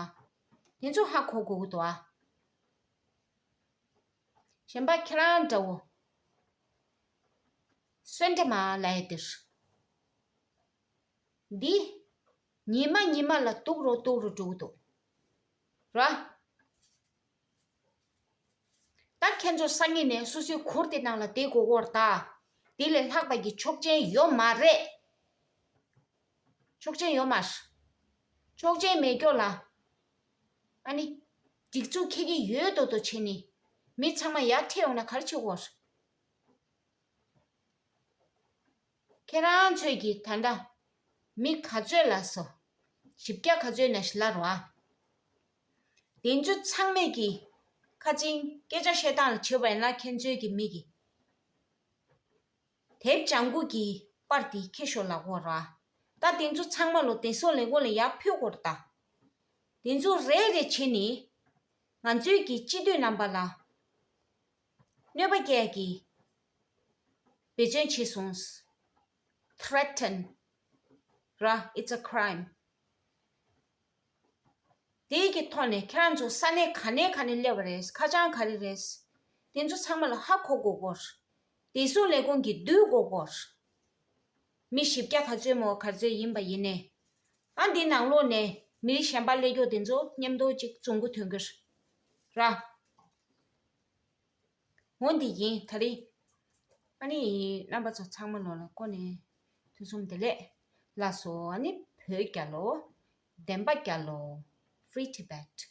དེ་ཚོ་ཧ་གོ་དགོས་ཀྱི་འདུག་ཨ། གཞན་པ་ཁྱེད་རང་འདྲ་བོ། སོན་འདྲེ་མ་ལབ་ཡ་འདིར། འདི། ཉི་མ་ཉི་མ་ལ་སྡུག་རུ་སྡུག་རུ་འགྲོ་གི་འདུག་ར། ད་ཁྱེད་ཚོ་སང་ཉིན་ནས་སོ་སོའི་གུར་དེ་ནང་ལ་བསྡད་དགོས་ཀྱི་ཡོད་རེད་ད། དེ་ལས་ལྷག་པ་གི་ཆོག་མཆན་ཡོད་མ་རེད། ཆོག་མཆན་ཡོད་མ་རེད། ཆོག་མཆན་མེད་སྐྱོ་ལ། ཨ་ནི། སྒྲིག་འཛུགས་འཁྱེར་གྱི་ཡོད་མདོག་མདོག་བྱས་ནས། མི་ཚང་མ་ཡར་ཁྲིད་ཡོང་ན་ག་རེ་བྱེད་དགོས། ཁྱེད་རང་ཚོས་ཀྱིས་ད་ལྟ་མི་ག་ཚོད་ལབ་སོང་། བཞི་བརྒྱ་ག་ཚོད་ན་ཞིག་ལབ་རོགས་ཨ། དེ་ཚོ་ཚང་མས་ཀྱིས་ ཕར་ཕྱིན་སྐད་ཆ་བཤད་སྟངས་ལ་བྱས་པ་ཡིན་ན། ཁྱེད་ཚོའི་གི་མི་གི་དེབ་ལྗང་གུ་གི་པར་དེ་ཁྱེར་ཤོག་ལབ་དགོས་ར། ད་དེ་ཚོ་ཚང་མ་ལོ་བདེ་སྲུང་ལས་ཁུངས་ལ་ཡར་ཕུལ་དགོས་རེད་ད། དེ་ཚོ་རེ་རེ་བྱས་ནས་ང་ཚོའི་གི་སྤྱི་འཐུས་རྣམ་པ་ལ་གནོད་པ་སྐྱེལ་གི་འབད་བརྩོན་བྱས་སོང་། Threaten ར། It's a crime. དེའི་གི་ཐོག་ནས་ཁྱེད་རང་ཚོ་ས་གནས་ག་ནས་ག་ནས་སླེབས་པ་རེད། ཁ་བྱང་ག་རེ་རེད། དེ་ཚོ་ཚང་མ་ལ་ཧ་གོ་དགོས་གོ། བདེ་སྲུང་ལས་ཁུངས་ཀྱིས་བསྡུ་དགོས་གོ། མི་བཞི་བརྒྱ་ག་ཚོད་མོ་ག་ཚོད་ཡིན་པ་ཡིན་ནའི། ཨ་འདི་ནང་ལོགས་ནས་མི་གཞན་པ་སླེབས་རྒྱུ་དེ་ཚོ་མཉམ་དུ་གཅིག་འཛོམས་དགོས་དོན་གྱི་ར། འོ་འདི་ཡིན་ད་རེད། ཨ་ནི་རྣམ་པ་ཚོ་ཚང་མ་ལོ་ལ་བསྐོ་ནས་ཐུགས་གསུམ་བདེ་ལེགས། ལགས་སོ། ཨ་ནི་བོད་རྒྱལ་ལོ། བདེན་པ་རྒྱལ་ལོ། Free Tibet.